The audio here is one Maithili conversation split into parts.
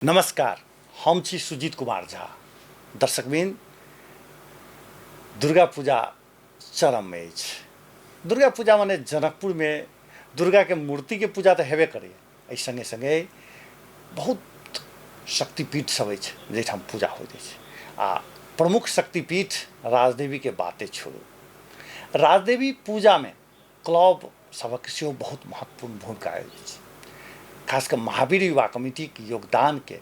नमस्कार, हम छी सुजीत कुमार झा। दर्शकवृन्द, दुर्गा पूजा चरममे अछि। दुर्गा पूजा मने जनकपुरमे दुर्गाके मूर्तिके पूजा तऽ हेबे करैए, एहि सङ्गे सङ्गे बहुत शक्तिपीठ सब अछि जाहिठाम पूजा होइत अछि आ प्रमुख शक्तिपीठ राजदेवीके बाते छोड़ू। राजदेवी पूजामे क्लब सभक सेहो बहुत महत्वपूर्ण भूमिका अछि। खास कऽ महावीर युवा कमिटीके योगदानके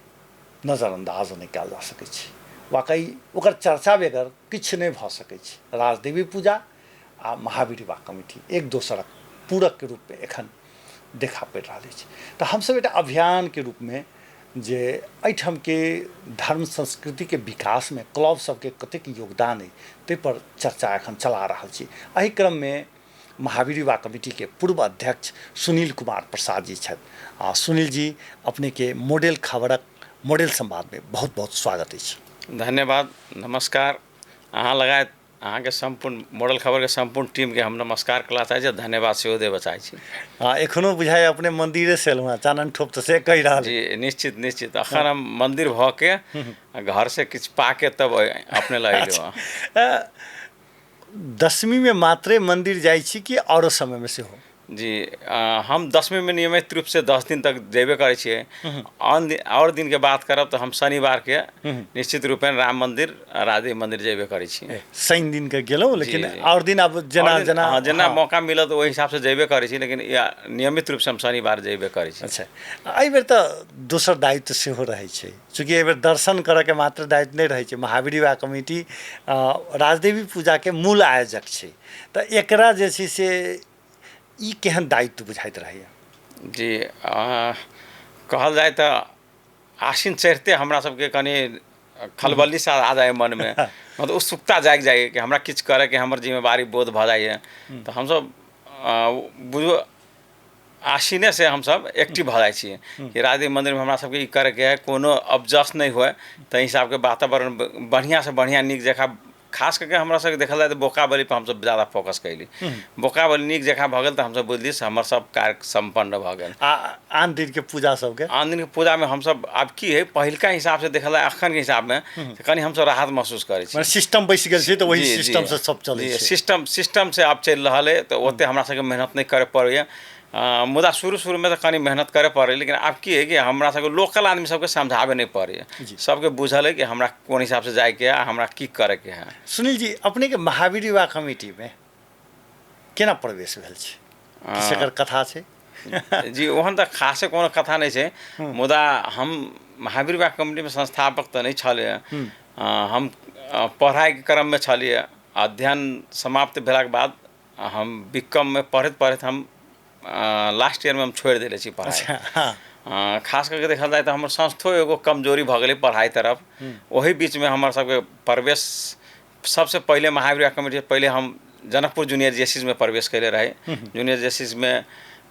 नजरअन्दाज नहि कयल जा सकै छै। वाकई ओकर चर्चा बगैर किछु नहि भऽ सकै छै। राजदेवी पूजा आ महावीर युवा कमिटी एक दोसरक पूरकके रूपमे एखन देखा पड़ि रहल अछि। तऽ हमसभ एकटा अभियानके रूपमे जे एहिठामके धर्म संस्कृतिके विकासमे क्लब सभके कतेक योगदान अइ ताहिपर चर्चा एखन चला रहल छी। एहि क्रममे महावीर युवा कमिटीके पूर्व अध्यक्ष सुनील कुमार प्रसाद जी छथि आ सुनील जी, अपनेके मॉडल खबरक मॉडल संवादमे बहुत बहुत स्वागत अछि। धन्यवाद, नमस्कार। अहाँ लगायत अहाँके सम्पूर्ण मॉडल खबरके सम्पूर्ण टीमके हम नमस्कार करला चाहै छी, धन्यवाद सेहो देबऽ चाहै छी। हँ, एखनो बुझाइए अपने मन्दिरेसँ एलहुँ हँ, चानन ठोप तऽ से कहि रहल। जी निश्चित निश्चित, अखन हम मन्दिर भऽ के घरसँ किछु पाके तब अपने लग अयलहुँ हँ। दशमीमे मात्रे मन्दिर जाइ छी कि आओरो समयमे सेहो? जी, हम दशमीमे नियमित रूपसँ 10 दिन तक जेबे करै छियै। आन दिन, आओर दिनके बात करब तऽ हम शनिवारके निश्चित रूपेण राम मन्दिर, राधे मन्दिर जेबे करै छी। शनि दिनके गेलहुँ, लेकिन आओर दिन आब जेना जेना, हँ, जेना मौका मिलत ओहि हिसाबसँ जेबे करै छी, लेकिन नियमित रूपसँ हम शनिवार जेबे करै छी। अच्छा, एहिबेर तऽ दोसर दायित्व सेहो रहै छै, चूँकि एहिबेर दर्शन करऽके मात्र दायित्व नहि रहै छै। महावीर युवा कमिटी राजदेवी पूजाके मूल आयोजक छै, तऽ एकरा जे छै से ई केहन दायित्व बुझाइत रहैए? जी, कहल जाय तऽ आसिन चढ़िते हमरा सबके कनि खलबली सा आ जाइए मनमे, मतलब उत्सुकता जागि जाइए कि हमरा किछु करैके, हमर जिम्मेवारी बोध भऽ जाइए। तऽ हमसब बुझू आसिनेसँ हमसब एक्टिव भऽ जाइ छियै कि राजदेव मन्दिरमे हमरा सबके ई करैके हइ, कोनो अपजस नहि हुए ताहि हिसाबके वातावरण बढ़िआँसँ बढ़िआँ नीक जकाँ। खास करके हमरा सबके देखल जाय तऽ बोका बलि पर हमसब ज्यादा फोकस कैली। बोका बलि नीक जकाँ भऽ गेल तऽ हमसब बुझली से हमर सब कार्य सम्पन्न भऽ गेल। आ आन दिनके पूजा सबके? आन दिनके पूजामे हमसब आब की है, पहिलका हिसाबसँ देखल जाय अखनके हिसाबमे तऽ कनि हमसब राहत महसूस करै छी। सिस्टम बैसि गेल छै तऽ वही सिस्टमसँ सब चलै छै। सिस्टमसँ आब चलि रहल है तऽ ओते हमरा सबके मेहनत नहि करय पड़ैए। मुदा शुरू शुरूमे तऽ कनि मेहनत करय पड़ै, लेकिन आब की है कि हमरा सबके लोकल आदमी सबके समझाबे नहि पड़ैए, सबके बुझल है कि हमरा कोन हिसाबसँ जाइके है आ हमरा की करयके है। सुनील जी, अपनेके महावीर युवा कमिटीमे केना प्रवेश भेल छै? किछु एकर कथा छै? जी, ओहन तऽ खासे कोनो कथा नहि छै, मुदा हम महावीर युवा कमिटीमे संस्थापक तऽ नहि छलियै। हम पढ़ाइके क्रममे छलियै। अध्ययन समाप्त भेलाके बाद हम बी कॉममे पढ़ैत पढ़ैत हम लास्ट ईयरमे हम छोड़ि देले छी पढ़ाइ। खास करके देखल जाय तऽ हमर संस्थो एगो कमजोरी भऽ गेलै पढ़ाइ तरफ। ओहि बीचमे हमर सबके प्रवेश सबसँ पहिले महावीर युवा कमिटी पहिले हम जनकपुर जूनियर जेसीसमे प्रवेश कयले रही। जूनियर जेसीसमे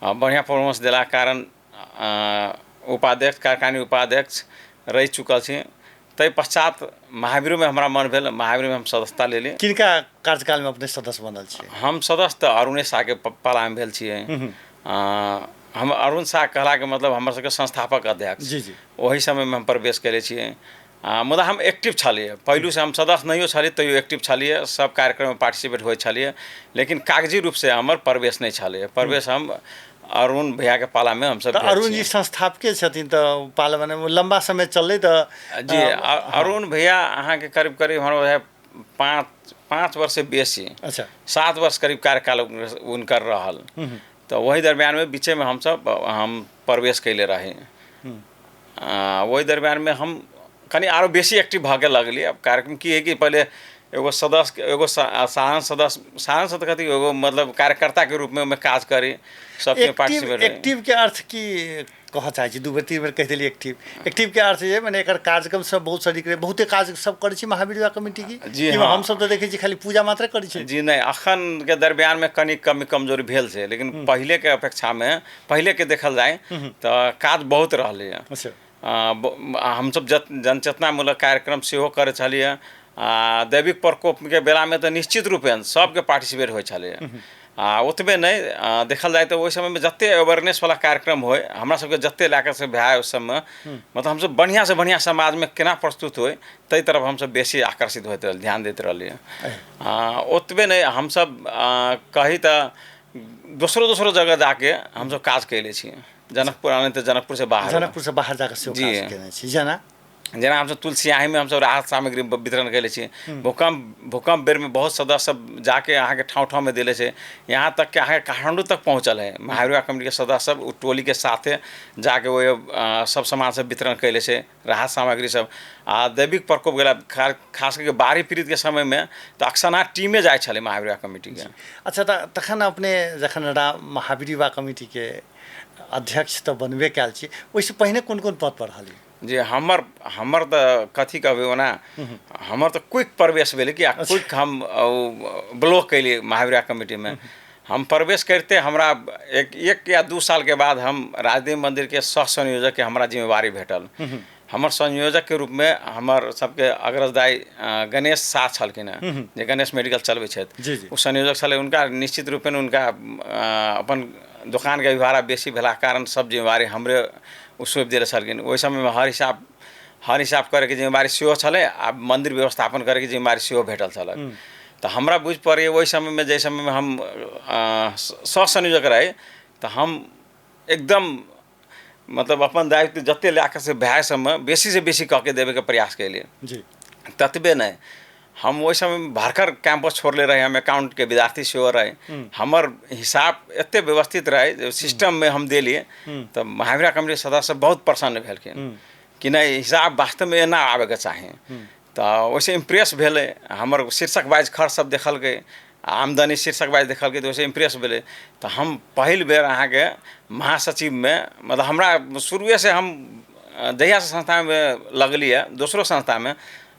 बढ़िआँ परफॉर्मेंस देलाके कारण उपाध्यक्ष, कार्यकारिणी उपाध्यक्ष रहि चुकल छी। ताहि पश्चात महावीरोमे हमरा मन भेल, महावीरमे हम सदस्यता लेली। किनका कार्यकालमे अपने सदस्य बनल छी? हम सदस्य तऽ अरुणे साहके पालामे भेल छियै। हम अरुण साह कहलाके मतलब हमर सबके संस्थापक अध्यक्ष। जी जी। ओहि समयमे हम प्रवेश कयले छियै। मुदा हम एक्टिव छलियै पहिलुसँ, हम सदस्य नहियो छलियै तैयो एक्टिव छलियै, सब कार्यक्रममे पार्टिसिपेट होइ छलियै, लेकिन कागजी रूपसँ हमर प्रवेश नहि छलैए। प्रवेश हम अरुण भैयाके पालामे हमसब तऽ अरुण जी संस्थापके छथिन तऽ पाला मने लम्बा समय चललै तऽ। जी, अरुण भैया अहाँके करीब करीब हमरा 5 वर्ष से बेसी, अच्छा, 7 वर्ष करीब कार्यकाल हुनकर रहल। तऽ ओहि दरमियानमे बीचेमे हमसब हम प्रवेश कयले रही। ओहि दरमियानमे हम कनि आरो बेसी एक्टिव भऽ के लगलियै। आब कार्यक्रम की हइ कि पहिले एगो सदस्य, एगो साधारण सदस्य, साधारण सदस्य कथी, एगो मतलब कार्यकर्ताके रूपमे ओहिमे काज करी, सबके पार्टिसिपेट। एक्टिवके अर्थ की कहऽ चाहै छी? 2 बेर 3 बेर कहि देलियै एक्टिव। एक्टिवके अर्थ जे मने एकर कार्यक्रम सब बहुत सरीके बहुते काज सब करै छी महावीर युवा कमिटी की? जी हाँ। हमसब तऽ देखै छी खाली पूजा मात्रे करै छै। जी नहि, अखनके दरमियानमे कनि कमी कमजोरी भेल छै, लेकिन पहिलेके अपेक्षामे पहिलेके देखल जाय तऽ काज बहुत रहलैए। हमसब जनचेतनामूलक कार्यक्रम सेहो करै छलियै। आ दैविक प्रकोपके बेलामे तऽ निश्चित रूपेण सबके पार्टिसिपेट होइ छलैए। आ ओतबे नहि, देखल जाय तऽ ओहि समयमे जते अवेयरनेसवला कार्यक्रम होइ, हमरा सबके जते लए कऽ से भए ओहि सबमे, मतलब हमसब बढ़िआँसँ बढ़िआँ समाजमे केना प्रस्तुत होइ ताहि तरफ हमसब बेसी आकर्षित होइत रहलियै, ध्यान दैत रहलियै। ओतबे नहि, हमसब कही तऽ दोसरो दोसरो जगह जाके हमसब काज कयले छी। जनकपुर आनै तऽ जनकपुरसँ बाहर, जनकपुरसँ बाहर जाके सेहो काज केने छी। जेना जेना हमसब तुलसियाहीमे हमसब राहत सामग्री वितरण कयले छी। भूकम्प भूकम्प बेरमे बहुत सदस्य सब जाके अहाँके ठाँव ठाँवमे देले छै। यहाँ तक कि अहाँके काठमाण्डू तक पहुँचल है महावीर कमिटीके सदस्य सब, ओ टोलीके साथे जाके ओहि सब सामान सब वितरण कयले छै, राहत सामग्री सब। आ दैविक प्रकोप गेला खास करके बाढ़ि पीड़ितके समयमे तऽ अक्सरहाँ टीमे जाइ छलै महावीर कमिटीके। अच्छा, तऽ तखन अपने जखन महावीर युवा कमिटीके अध्यक्ष तऽ बनबे कयल छी, ओहिसँ पहिने कोन कोन पद पर रहलियै? जे हमर हमर तऽ कथी कहबै, ओना हमर तऽ क्विक प्रवेश भेलै कि क्विक हम ब्लॉक कयलियै महावीर कमिटीमे। हम प्रवेश करिते हमरा एक या 2 सालके बाद हम राजदेव मन्दिरके सह संयोजकके हमरा जिम्मेवारी भेटल। हमर संयोजकके रूपमे हमर सबके अग्रज दाइ गणेश शाह छलखिन हेँ, जे गणेश मेडिकल चलबै छथि, ओ संयोजक छलै। हुनका निश्चित रूपेण हुनका अपन दोकानके अभिभारा बेसी भेलाके कारण सब जिम्मेवारी हमरे ओ सौंपि देले छलखिन। ओहि समयमे हर हिसाब करैके जिम्मेवारी सेहो छलै आ मन्दिर व्यवस्थापन करैके जिम्मेवारी सेहो भेटल छलै। तऽ हमरा बुझि पड़ैए ओहि समयमे, जाहि समयमे हम सह संयोजक रही, तऽ हम एकदम मतलब अपन दायित्व जते लए कऽ से भाय सबमे बेसीसँ बेसी कऽ के देबैके प्रयास केलियै। ततबे नहि, हम ओहि समयमे भरकर कैंपस छोड़ले रही, हम अकाउंटके विद्यार्थी सेहो रही। हमर हिसाब एते व्यवस्थित रहै जे सिस्टममे हम देलियै तऽ महावीर कमिटी सदस्य बहुत प्रसन्न भेलखिन कि नहि, हिसाब वास्तवमे एना आबैके चाही। तऽ ओहिसँ इम्प्रेस भेलै, हमर शीर्षक वाइज खर्च सब देखलकै, आमदनी शीर्षक वाइज देखलकै, तऽ ओहिसँ इम्प्रेस भेलै। तऽ हम पहिल बेर अहाँके महासचिवमे, मतलब हमरा शुरुएसँ हम जहियासँ संस्थामे लगलियै, दोसरो संस्थामे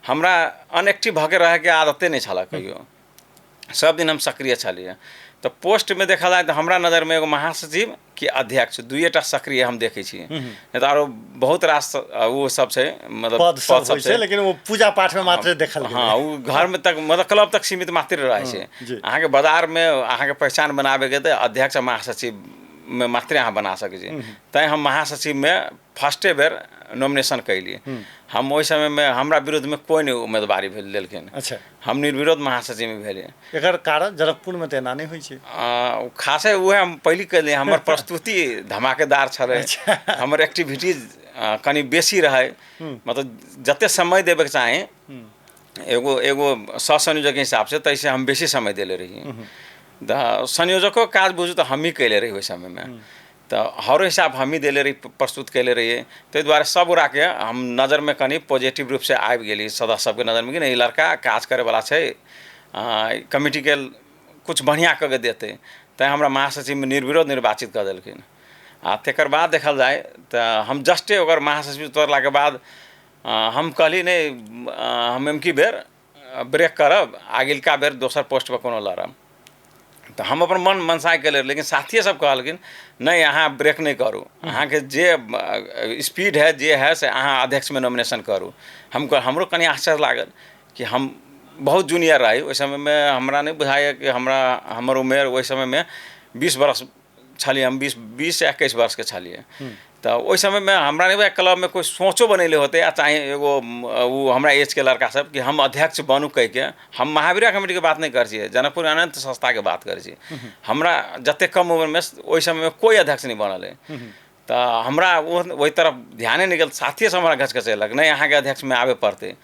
हमरा अनएक्टिव भऽ के रहैके आदते नहि छलए कहियो, सब दिन हम सक्रिय छलियै। तऽ पोस्टमे देखल जाय तऽ हमरा नजरमे एगो महासचिव कि अध्यक्ष दुइएटा सक्रिय हम देखै छी, नहि तऽ आरो बहुत रास ओ सब छै, मतलब पद सब छै, लेकिन ओ पूजा पाठमे मात्र देखल। हँ, ओ घरमे तक मतलब क्लब तक सीमित मात्र रहै छै। अहाँके बाजारमे अहाँके पहचान बनाबैके तऽ अध्यक्ष आ महासचिवमे मात्रे अहाँ बना सकै छी। तैँ हम महासचिवमे फर्स्टे बेर नॉमिनेशन कयलियै। हम ओहि समयमे हमरा विरुद्धमे कोइ नहि उम्मीदवारी भेल लेलखिन। अच्छा, हम निर्विरोध महासचिवमे भेलियै। एकर कारण जनकपुरमे तऽ एना नहि होइ छै। खासे उएह हम पहिले कहलियै, हमर प्रस्तुति धमाकेदार छलै, हमर एक्टिविटीज कनि बेसी रहै, मतलब जते समय देबैके चाही एगो एगो सह संयोजकके हिसाबसँ ताहिसँ हम बेसी समय देले रहियै। तऽ संयोजको काज बुझू तऽ हमही कयले रही ओहि समयमे, तऽ हर हिसाब हमही देले रही, प्रस्तुत कयले रहियै। ताहि दुआरे सब गोटाके हम नजरमे कनि पॉजिटिव रूपसँ आबि गेलियै, सदस्य सबके नजरमे कि नहि, ई लड़का काज करैवला छै, कमिटीके किछु बढ़िआँ कऽ के देतै। तैँ हमरा महासचिवमे निर्विरोध निर्वाचित कऽ देलखिन। आ तकर बाद देखल जाय तऽ हम जस्टे ओकर महासचिव उतरलाके बाद हम कहली नहि, हम एमकी बेर ब्रेक करब, अगिलका बेर दोसर पोस्टपर कोनो लड़ब। तऽ हम अपन मन मनसाय केले, लेकिन साथिए सब कहलखिन नहि, अहाँ ब्रेक नहि करू, अहाँके जे स्पीड है जे है से अहाँ अध्यक्षमे नॉमिनेशन करू। हम हमरो कनि आश्चर्य लागल कि हम बहुत जूनियर रही ओहि समयमे, हमरा नहि बुझाइए कि हमरा हमर उमेर ओहि समयमे 20 वर्ष छलियै, हम 20 या 21 वर्षके छलियै। तऽ ओहि समयमे हमरा नहि बुझाइए क्लबमे कोइ सोचो बनेले होतै, आ चाहे एगो ओ हमरा एजके लड़का सब कि हम अध्यक्ष बनू कहिके। हम महावीर कमिटीके बात नहि करै छियै, जनकपुर अनंत संस्थाके बात करै छी। हमरा जते कम उम्रमे ओहि समयमे कोइ अध्यक्ष नहि बनल है, तऽ हमरा ओहि तरफ ध्याने नहि गेल। साथिए सब हमरा घचघचेलक नहि, अहाँके अध्यक्षमे आबे पड़तै।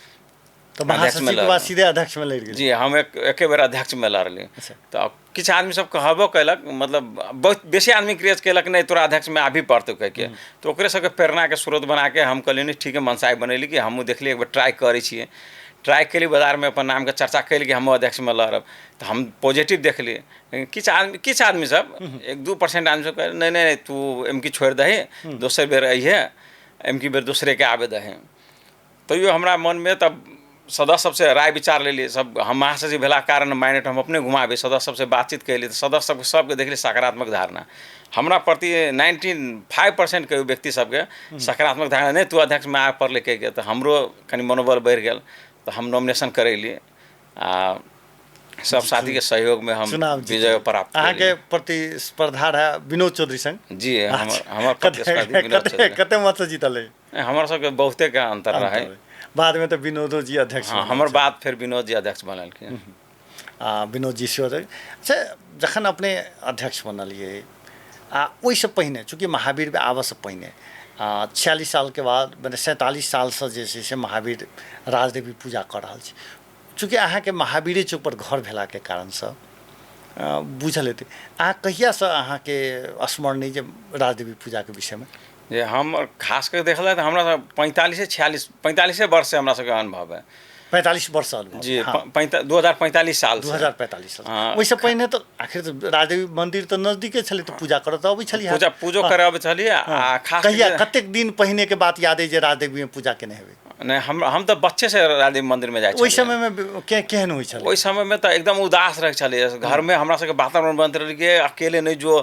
तऽ महासचिवके बाद सीधे अध्यक्षमे लड़ि गेल? जी, हम एके बेर अध्यक्षमे लड़ली। तऽ किछु आदमी सब कहबो कयलक, मतलब बहुत बेसी आदमी क्रिएट कयलक नहि तोरा अध्यक्षमे आबही पड़तौ कहिके। तऽ ओकरे सबके प्रेरणाके स्रोत बनाके हम कहलियै नहि ठीक है, मनसाय बनेली कि हमहूँ देखलियै एक बेर ट्राइ करै छियै। ट्राइ कयली, बाजारमे अपन नामके चर्चा कयली कि हमहूँ अध्यक्षमे लड़ब, तऽ हम पॉजिटिव देखलियै। लेकिन किछु आदमी सब 1-2% आदमी सब कहै नहि नहि तू एमकी छोड़ि दही, दोसर बेर अइहे, एमकी बेर दोसरेके आबे दही। तैयो हमरा मनमे तब सदस्य सबसँ राय विचार लेलियै, सब हम महासचिव भेलाके कारण माइनेट हम अपने घुमाबी, सदस्य सबसँ बातचीत कयलियै तऽ सदस्य सबके सबके देखलियै सकारात्मक धारणा हमरा प्रति। 95% कहियो व्यक्ति सबके सकारात्मक धारणा, नहि तू अध्यक्षमे आबि पड़लै कहिके। तऽ हमरो कनि मनोबल बढ़ि गेल, तऽ हम नॉमिनेशन करेलियै आ सब साथीके सहयोगमे हम चुनाव विजय प्राप्त अहाँके प्रतिस्पर्धा रहे विनोद चौधरी संग। जी, हमर प्रतिस्पर्धी विनोद चौधरी। कते मत से जीतल? हमर सबके बहुते के अंतर रहे। बाद में तऽ विनोदो जी अध्यक्ष। हाँ, हमर बाद फेर विनोद जी अध्यक्ष बनलखिन। आ विनोद जी सेहो। अच्छा, जखन अपने अध्यक्ष बनलियै आ ओहिसँ पहिने, चूँकि महावीर आबऽसँ पहिने 46 सालके बाद, मने 47 सालसँ जे छै से महावीर राजदेवी पूजा कऽ रहल छी। चूँकि अहाँके महावीरे चौक पर घर भेलाके कारणसँ बुझल हेतै, अहाँ कहियासँ अहाँके स्मरण नहि जे राजदेवी पूजाके विषयमे? जे हम खास कऽ देखल जाय तऽ हमरा 45 46 45 वर्षसँ हमरा सबके अनुभव है। 45 वर्ष अनुभव। जी, 2045 साल। 2045 साल। ओहिसँ पहिने तऽ आखिर तऽ राजदेवी मंदिर तऽ नजदीके छलै, तऽ पूजा करऽ तऽ अबै छलियै। पूजो करऽ अबै छलियै। आ खास कहिया कतेक दिन पहिने के बात याद है जे राजदेवी में पूजा केने हेबै? नहि, हम तऽ बच्चे से राजदेवी मंदिर में जाइ छलियै। ओहि समय में केहन होइ छलै? ओहि समय में तऽ एकदम उदास रहै छलियै। घर में हमरा सबके वातावरण बनैत रहै कि अकेले नहि जो,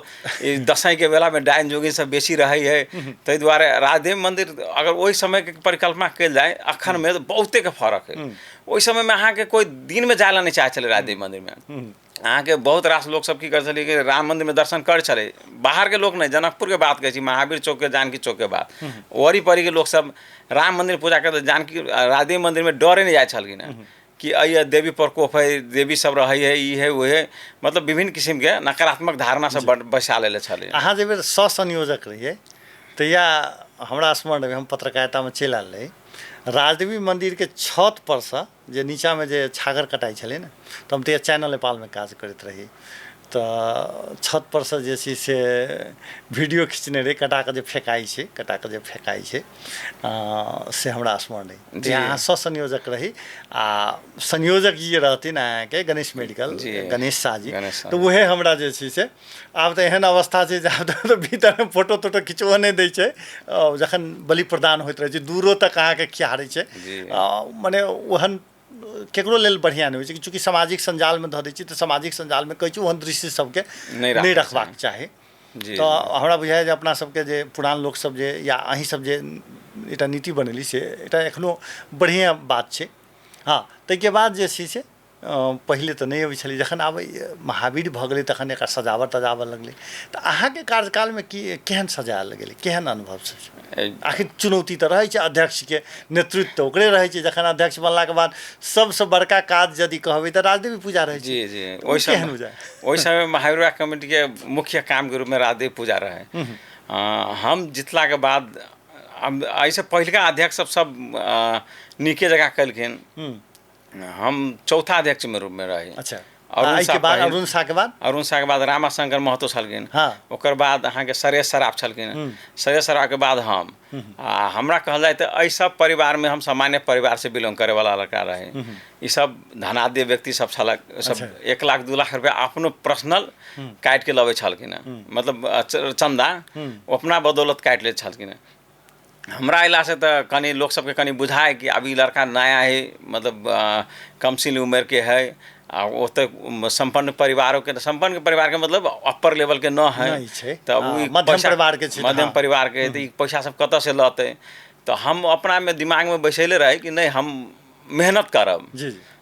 दसैँ के बेला में डाइन जोगिन सब बेसी रहै है, ताहि दुआरे राजदेवी मंदिर अगर ओहि समय के परिकल्पना कयल जाय अखन में तऽ बहुते के फरक है। ओहि समय में अहाँके कोइ दिन में जाय ला नहि चाहै छलै राजदेवी मंदिर में। अहाँके बहुत रास लोक सब की करै छलै कि राम मंदिर में दर्शन करै छलै, बाहर के लोक नहि, जनकपुर के बात कहै छी, महावीर चौक के, जानकी चौक के बात, ओरी परी के लोक सब राम मंदिर पूजा करते जानकी राजदेवी मंदिर में डरे नहि जाइ छलखिन हेँ कि अइ देवी प्रकोप है, देवी सब रहै है, ई है ओ है, मतलब विभिन्न किसिम के नकारात्मक धारणा सब बैसा लेले छलै। अहाँ जे बेर सहसंयोजक रहियै तहिया हमरा स्मरण रहै, हम पत्रकारितामे चलि आयल रही, राजदेवी मंदिरके छत परसँ जे नीचाँमे जे छागर कटाइ छलै ने, तऽ हम तहिया चैनल नेपालमे काज करैत रही, तऽ छत परसँ जे छै से वीडियो खिचने रही, कटा कऽ जे फेकाइ छै, कटा कऽ जे फेकाइ छै, से हमरा स्मरण अइ। जे अहाँ सहसंयोजक रही आ संयोजक जी रहथिन अहाँके गणेश मेडिकल गणेश शाह जी, तऽ उहे हमरा जे छै से आब तऽ एहन अवस्था छै जे आब तऽ भीतरमे फोटो तोटो खिचबो नहि दै छै। जखन बलि प्रदान होइत रहै छै दूरो तक अहाँके खिहारै छै, मने ओहन केकरो लेल बढ़िआँ नहि होइ छै। चूँकि सामाजिक सञ्जालमे धऽ दै छी तऽ सामाजिक सञ्जालमे कहै छी ओहन दृश्य सबके नहि रखबाक चाही। तऽ हमरा बुझाइए जे अपना सबके जे पुरान लोकसब जे या अहीं सब जे एकटा नीति बनेली से एकटा एखनो बढ़िआँ बात छै। हँ, ताहिके बाद जे छै से पहिले तऽ नहि अबै छलै, जखन आब महावीर भऽ गेलै तखन एकर सजावट तजावट लगलै। तऽ अहाँके कार्यकालमे की केहन सजायल गेलै, केहन अनुभव छै? आखिर चुनौती तऽ रहै छै अध्यक्षके, नेतृत्व तऽ ओकरे रहै छै। जखन अध्यक्ष बनलाके बाद सबसँ बड़का काज यदि कहबै तऽ राजदेवी पूजा रहै छै। जी जी, ओहि समय ओहि समय महावीर कमिटीके मुख्य कामके रूपमे राजदेवी पूजा रहै। हम जितलाके बाद एहिसँ पहिलका अध्यक्ष सब सब नीके जकाँ केलखिन। हम चौथा अध्यक्ष में रूप में रही। अच्छा, अरुण शाह बाद, अरुण शाह के बाद, अरुण शाह के बाद रामाशंकर महतो छलखिन। हाँ। ओकर बाद अहाँके सरेश सराफ छलखिन। सरेश सराफ के बाद हम आ हमरा कहल जाय तऽ एहि सब परिवार में हम सामान्य परिवार से बिलोंग करे वाला लड़का रहे। ई सब धनाढ्य व्यक्ति सब छलक, सब 1 लाख 2 लाख रुपया अपनो पर्सनल काटि के लबै छलखिन, मतलब चंदा अपना बदौलत काटि लै छलखिन। हमरा अयलासँ तऽ कनि लोक सबके कनि बुझाय कि आब ई लड़का नया है, मतलब कमसिन उम्रके है आ ओतऽ सम्पन्न परिवारोके, सम्पन्न परिवारके मतलब अपर लेवलके न है, तऽ मध्यम परिवारके, मध्यम परिवारके तऽ ई पैसा सब कतऽसँ लतै। तऽ हम अपनामे दिमागमे बैसैले रही कि नहि हम मेहनत करब।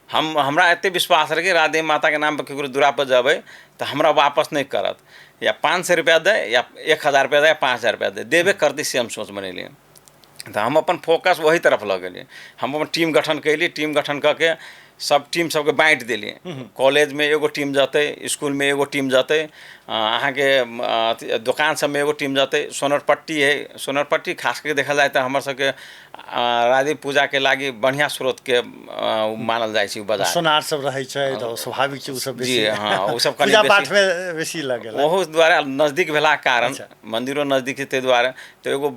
हम हमरा एते विश्वास रहै कि राधे माताके नाम पर ककरो दूरा पर जेबै तऽ हमरा वापस नहि करत, या 500 रुपया दे या 1000 रुपया दे या 5000 रुपया दे, देबे करतै से हम सोच बनेलियै। तऽ हम अपन फोकस वही तरफ लऽ गेलियै। हम अपन टीम गठन कयली, टीम गठन कऽ के सब टीम सबके बाँटि देलियै। कॉलेजमे एगो टीम जतै, इसकुलमे एगो टीम जतै, अहाँके दोकान सबमे एगो टीम जतै। सोनरपट्टी है, सोनरपट्टी खास करके देखल जाय तऽ हमर सबके राधे पूजाके लागि बढ़िआँ स्रोतके मानल जाइ छै बाजार। सोनार सब रहै छै तऽ स्वाभाविक छै ओ सब जी, हाँ, ओ सब पूजा पाठमे बेसी लगेला। ओहू दुआरे नजदीक भेलाके कारण, मंदिरो नजदीक छै ताहि दुआरे तऽ एगो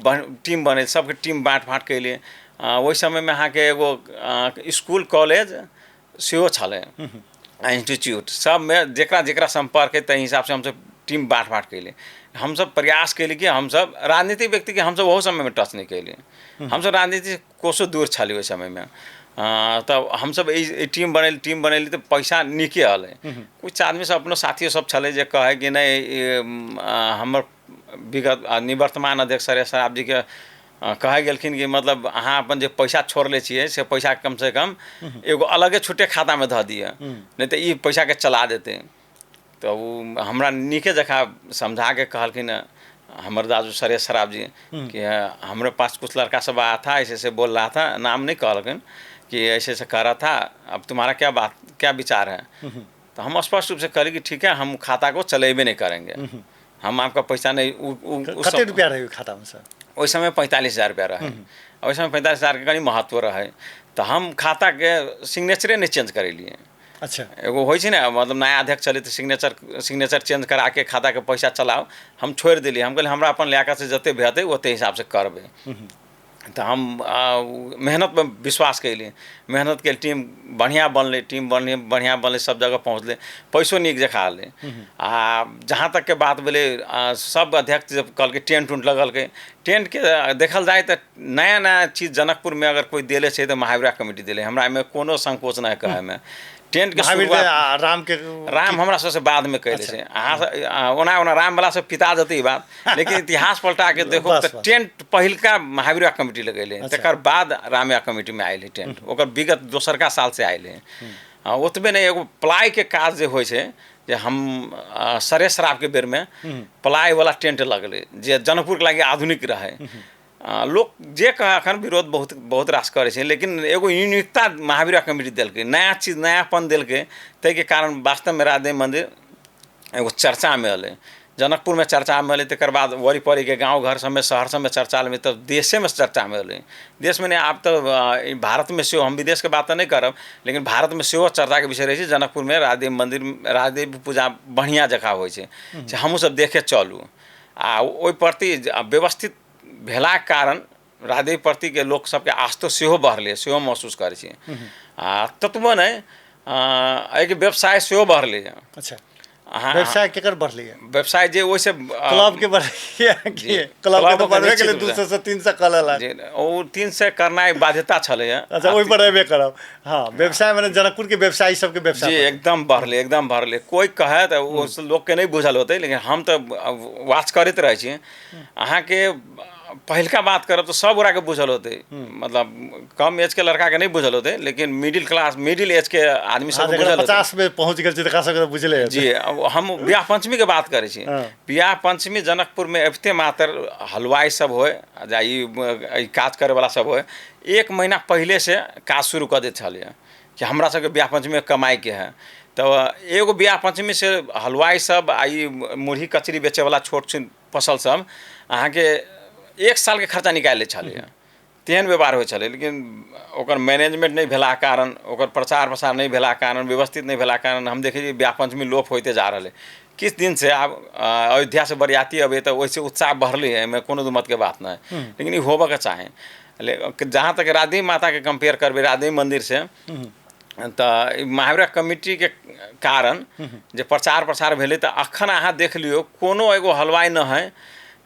टीम बनै, सबके टीम बाँट फाँट कयलियै। ओहि समयमे अहाँके एगो इसकुल कॉलेज सेहो छलै, इंस्टीट्यूट सबमे जेकरा जेकरा सम्पर्क है ताहि हिसाबसँ हमसब टीम बाँट फाँट कयलियै। हमसब प्रयास कयली कि हमसब राजनीतिक व्यक्तिके हमसब ओहो समयमे टच नहि कयली, हमसब राजनीति कोसो दूर छली ओहि समयमे। तब हमसब ई टीम बनेली, टीम बनेली तऽ पैसा नीके अलै। कुछ आदमी सब अपनो साथियो सब छलै जे कहै कि नहि हमर विगत निवर्तमान अध्यक्ष सरेश सराफ जीके कहै गेलखिन कि मतलब अहाँ अपन जे पैसा छोड़ले छियै से पैसा कम से कम एगो अलगे छुट्टे खातामे धऽ दिअ, नहि तऽ ई पैसाके चला देतै। तऽ ओ हमरा नीके जकाँ समझाके कहलखिन हमर दादू सरेश सराफ जी कि हमरे पास कुछ लड़का सब आया था, ऐसे ऐसे बोल रहा था, नाम नहीं कहलखिन, कि ऐसे ऐसे कह रहा था, अब तुम्हारा क्या बात क्या विचार है। तो हम स्पष्ट रूप से कहली कि ठीक है, हम खाता को चलेबे नहीं करेंगे, हम आपका पैसा नहीं। कते रुपया रहे खातामे सर? ओहि समय 45,000 रुपया रहे। ओहि समय 45,000 के कनि महत्व रहे, तऽ हम खाताके सिग्नेचरे नहि चेंज करेलियै। अच्छा। एगो होइ छै ने, मतलब नया अध्यक्ष चले तऽ सिग्नेचर चेंज कराके खाताके पैसा चलाउ, हम छोड़ि देलियै। हम कहलियै हमरा अपन लियाकतसँ जते हेतै ओते हिसाबसँ करबै। तऽ हम मेहनतमे विश्वास कयली, मेहनत के टीम बढ़िआँ बनलै, टीम बढ़िआँ बनलै, सब जगह पहुँचलै, पैसो नीक जकाँ एलै। आ जहाँ तकके बात भेलै, सब अध्यक्ष जब कहलकै टेंट उंट लगलकै, टेंटके देखल जाय तऽ नया नया चीज जनकपुरमे अगर कोइ देले छै तऽ महावीरा कमिटी देले, हमरा एहिमे कोनो संकोच नहि कहैमे। टेंट के शुरुआत राम के राम हमरा सबसे बाद में कैले छै। अहाँ ओना ओना राम वाला सब पिता जते ई बात, लेकिन इतिहास पलटा के देखो तऽ टेंट पहिलका महावीरा कमिटी लगेले, तकर बाद रामया कमिटी में आयल है टेंट, ओकर विगत दोसरका साल से आयल है। ओतबे नहि, एगो प्लाई के काज जे होइ छै, जे हम सरे शराब के बेर में प्लाई वाला टेंट लगले, जे जनकपुर के लागि आधुनिक रहे। लोक जे कहे अखन विरोध बहुत बहुत रास करै छै, लेकिन एगो यूनिकता महावीरा कमिटी देलकै, नया चीज नयापन देलकै, ताहिके कारण वास्तवमे राजदेव मन्दिर एगो चर्चामे एलै, जनकपुरमे चर्चामे एलै, तकर बाद वरी परीके गाँव घर सबमे शहर सबमे चर्चामे, तब देशेमे चर्चामे एलै। देशमे नहि, आब तऽ भारतमे सेहो, हम विदेशके बात तऽ नहि करब, लेकिन भारतमे सेहो चर्चाके विषय रहै छै। जनकपुरमे राजदेव मन्दिर राजदेव पूजा बढ़िआँ जकाँ होइ छै, से हमहूँ सब देखे चलू। आ ओहि प्रति व्यवस्थित भेलाके कारण राजदेव प्रतिके लोक सबके आस्था सेहो बढ़लै, सेहो महसूस करै छी। आ ततबो नहि, एहिके व्यवसाय सेहो बढ़लै। अच्छा, व्यवसाय केकर बढ़लै? व्यवसाय जे ओहिसँ क्लब के बढ़लै कि क्लब के तऽ बढ़बे केलै, 200 से 300 कऽ लेलक। जी, ओ 300 करनाइ बाध्यता छलैए। अच्छा, ओहि पर अयबे करब। हाँ, व्यवसाय मने जनकपुर के व्यवसायी सबके व्यवसाय जी एकदम बढ़लै, एकदम बढ़लै। कोइ कहै तऽ ओ लोकके नहि बुझल होतै, लेकिन हम तऽ वाच करैत रहै छी। अहाँके पहिलका बात करब तऽ सब गोटाके बुझल होतै, मतलब कम एज के लड़काके नहि बुझल होतै, लेकिन मिडिल क्लास मिडिल एज के आदमी सबके बुझल होतै। 50 में पहुँच गेल छै तकरा सबके बुझले जी। हम बियाह पंचमी के बात करै छी। बियाह पंचमी जनकपुरमे अबिते मात्र हलवाइ सब होइ या ई काज करैवला सब होइ, एक महीना पहिले से काज शुरू कऽ दैत छलैए कि हमरा सबके बियाह पंचमीमे कमाइके है। तऽ एगो बियाह पंचमी से हलवाइ सब आ ई मुरही कचरी बेचैवला छोट छिन फसल सब अहाँके एक सालके खर्चा निकालि लै छलैए, तेहन व्यवहार होइ छलै। लेकिन ओकर मैनेजमेंट नहि भेलाके कारण, ओकर प्रचार प्रसार नहि भेलाके कारण, व्यवस्थित नहि भेलाके कारण हम देखै छी बियाह पंचमी लोप होइते जा रहलै किछु दिनसँ। आब अयोध्यासँ बरियाती अबै तऽ ओहिसँ उत्साह बढ़लै, एहिमे कोनो दू मतके बात नहि, लेकिन ई होबऽके चाही। जहाँ तक राजदेवी माताके कम्पेयर करबै राजदेवी मन्दिरसँ, तऽ महावीरा कमिटीके कारण जे प्रचार प्रसार भेलै, तऽ अखन अहाँ देख लियौ कोनो एगो हलवाइ नहि है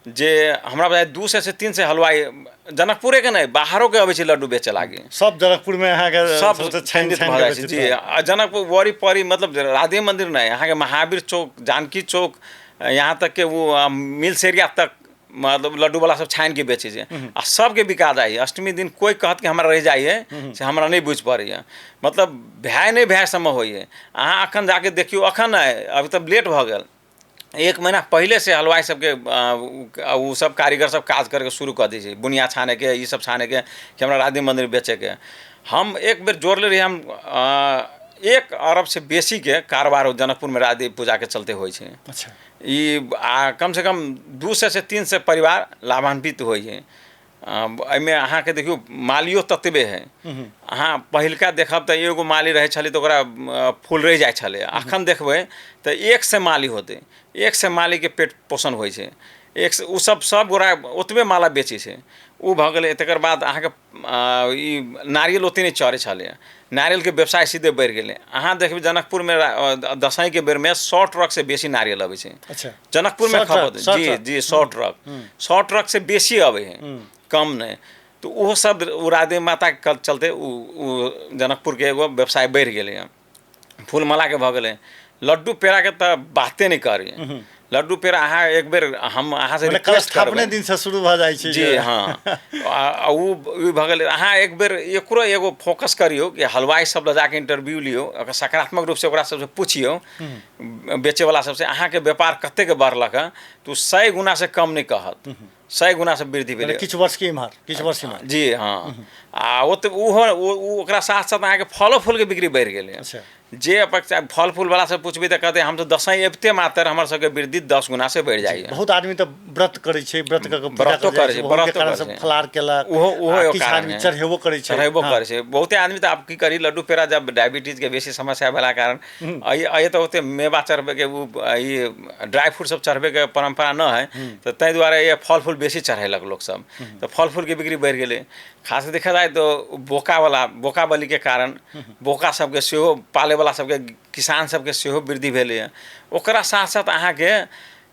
जे हमरा बुझाइ 200 से 300 हलवाइ जनकपुरेके नहि बाहरोके अबै छै लड्डू बेचऽ लागि। सब जनकपुरमे अहाँके सब छानि भऽ जाइ छै जी। जनकपुर वरी परी मतलब राधे मन्दिर नहि, अहाँके महावीर चौक, जानकी चौक, यहाँ तक के वो मिल्स एरिया तक मतलब लड्डूवला सब छानिके बेचै छै आ सबके बिका जाइए। अष्टमी दिन कोइ कहत कि हमरा रहि जाइए से हमरा नहि बुझि पड़ैए, मतलब भए नहि भए समय होइए। अहाँ अखन जाके देखियौ, अखन नहि, अभी तऽ लेट भऽ गेल, एक महीना पहिले से हलवाइ सबके ओ सब कारीगर सब काज करके शुरू कऽ दै छै, बुनिया छानेके, ई सब छानेके कि हमरा राधे मन्दिर बेचैके। हम एक बेर जोड़ले रहियै, हम 1 अरब से बेसीके कारोबार जनकपुरमे राजदेव पूजाके चलते होइ छै। अच्छा। ई आ कमसँ कम 200 से 300 परिवार लाभान्वित होइ है। एहिमे अहाँके देखियौ मालियो ततबे है। अहाँ पहिलका देखब तऽ एगो माली रहै छलै तऽ ओकरा फूल रहि जाइ छलै, अखन देखबै तऽ 100 माली होतै, 100 मालीके पेट पोषण होइ छै, एक ओ सब सब गोरा ओतबे माला बेचै छै। ओ भऽ गेलै। तकर बाद अहाँके ई नारियल ओते नहि चढ़ै छलै, नारियलके व्यवसाय सीधे बढ़ि गेलै। अहाँ देखबै जनकपुरमे दशईंके बेरमे 100 ट्रक से बेसी नारियल अबै छै। अच्छा। जनकपुरमे खपत जी जी 100 ट्रक, 100 ट्रक से बेसी अबै है, कम नहि। तऽ ओहो सब ओ राधे माताके चलते ओ जनकपुरके एगो व्यवसाय बढ़ि गेलै। फूल मालाके भऽ गेलै, लड्डू पेड़ाके तऽ बाते नहि करी। लड्डू पेड़ा अहाँ एक बेर हम अहाँसँ मने रिक्वेस्ट कलस्थापने करबै। दिनसँ शुरू भऽ जाइ छै जी जे। हँ, आ ओ ई भऽ गेलै। अहाँ एक बेर एकरो एगो फोकस करियौ कि हलवाइ सब लग जाके इंटरव्यू लियौ, ओकर सकारात्मक रूपसँ ओकरा सबसँ पुछियौ, बेचैवला सबसँ, अहाँके व्यापार कतेक बढ़लक हँ, तऽ ओ 100 गुणासँ कम नहि कहत, 100 गुणासँ वृद्धि भेलै किछु वर्ष के इम्हर, किछु वर्ष इम्हर। जी हँ। आ ओ तऽ ओहो ओ ओकरा साथ साथ अहाँके फलो फूलके बिक्री बढ़ि गेलै। अच्छा। जे अपेक्षा फल फूलवला से पुछबै तऽ कहतै हम तऽ दसैँ अबिते मात्र हमर सबके वृद्धि 10 गुना से बढ़ि जाइए। बहुत आदमी तऽ व्रत करै छै, व्रत कऽ के पूजा व्रतो करै करै छै, छै, ओहोके व्रतो कारण करै सब छै। फलाहार केलक, ओहो ओहो आ एगो किछु कारण आदमी है। चढ़ेबो करै छै। चढ़ेबो हँ। करै छै बहुते आदमी। तऽ आब की करी, लड्डू पेड़ा जब डायबिटीजके बेसी समस्या भेला कारण अइ तऽ ओते मेवा चढ़बैके ओ ई ड्राई फ्रूट सब चढ़बैके परम्परा न है, तऽ ताहि दुआरे ये फल फूल बेसी चढ़ेलक लोकसब, तऽ फल फूलके बिक्री बढ़ि गेलै। खास कऽ देखा जाय तऽ बोकावला बोका बलिके कारण बोका सबके सेहो पालैवला सबके किसान सबके सेहो वृद्धि भेलैए। ओकरा साथ साथ अहाँके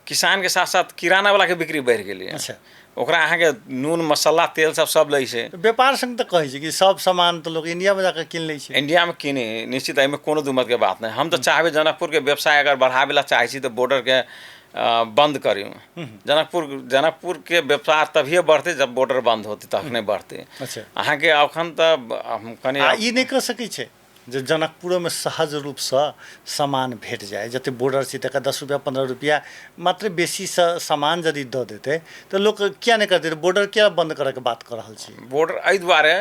किसानके साथ साथ किरानावलाके बिक्री बढ़ि गेलैए। अच्छा। ओकरा अहाँके नून मसाला तेल सब सब लै छै। व्यापार संग तऽ कहै छै कि सब सामान तऽ लोक इंडियामे जाकऽ कीन लै छै। इंडियामे कीने निश्चित, एहिमे कोनो दू मतके बात नहि। हम तऽ चाहबै जनकपुरके व्यवसाय अगर बढ़ाबै लए चाहै छी तऽ बॉर्डरके बंद करियौ। जनकपुरके व्यापार तभिए बढ़तै जब बॉर्डर बंद होतै, तखने बढ़तै। अच्छा। अहाँके अखन तऽ हम कनि आ ई नहि कऽ सकै छै जे जनकपुरोमे सहज रूपसँ सामान भेट जाय? जते बॉर्डर छै तकर 10 रुपैआ 15 रुपैआ मात्र बेसीसँ सामान यदि दऽ देतै तऽ लोक किया नहि करतै? बॉर्डर किया बंद करऽके बात कऽ रहल छी? बॉर्डर एहि दुआरे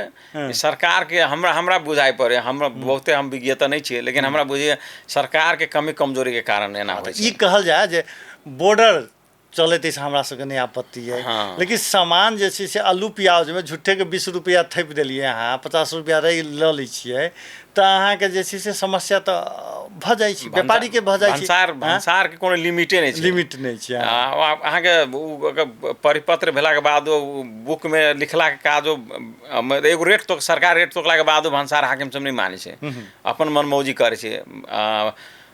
सरकारके हमरा हमरा बुझाइ पड़ै, हमरा बहुते हम विज्ञ तऽ नहि छियै, लेकिन हमरा बुझाइए सरकारके कमी कमजोरीके कारण एना होइ ई छै। कहल जाय जे बॉर्डर चलैत अछि हमरा सबके नहि आपत्ति अइ, हँ। लेकिन सामान जे छै से आलू प्याजमे झूठेके 20 रुपैआ थोपि देलियै अहाँ, 50 रुपैआ रहि लऽ लै छियै तऽ अहाँके जे छै से समस्या तऽ भऽ जाइ छै, व्यापारीके भऽ जाइ छै। भंसार भंसारके कोनो लिमिटे नहि छै। लिमिट नहि छै। अहाँके ओ परिपत्र भेलाके बाद ओ बुकमे लिखलाके काज ओ एगो रेट तोक सरकार रेट तोकलाके बाद ओ भंसार हाकिम सब नहि मानै छै, अपन मनमौजी करै छै।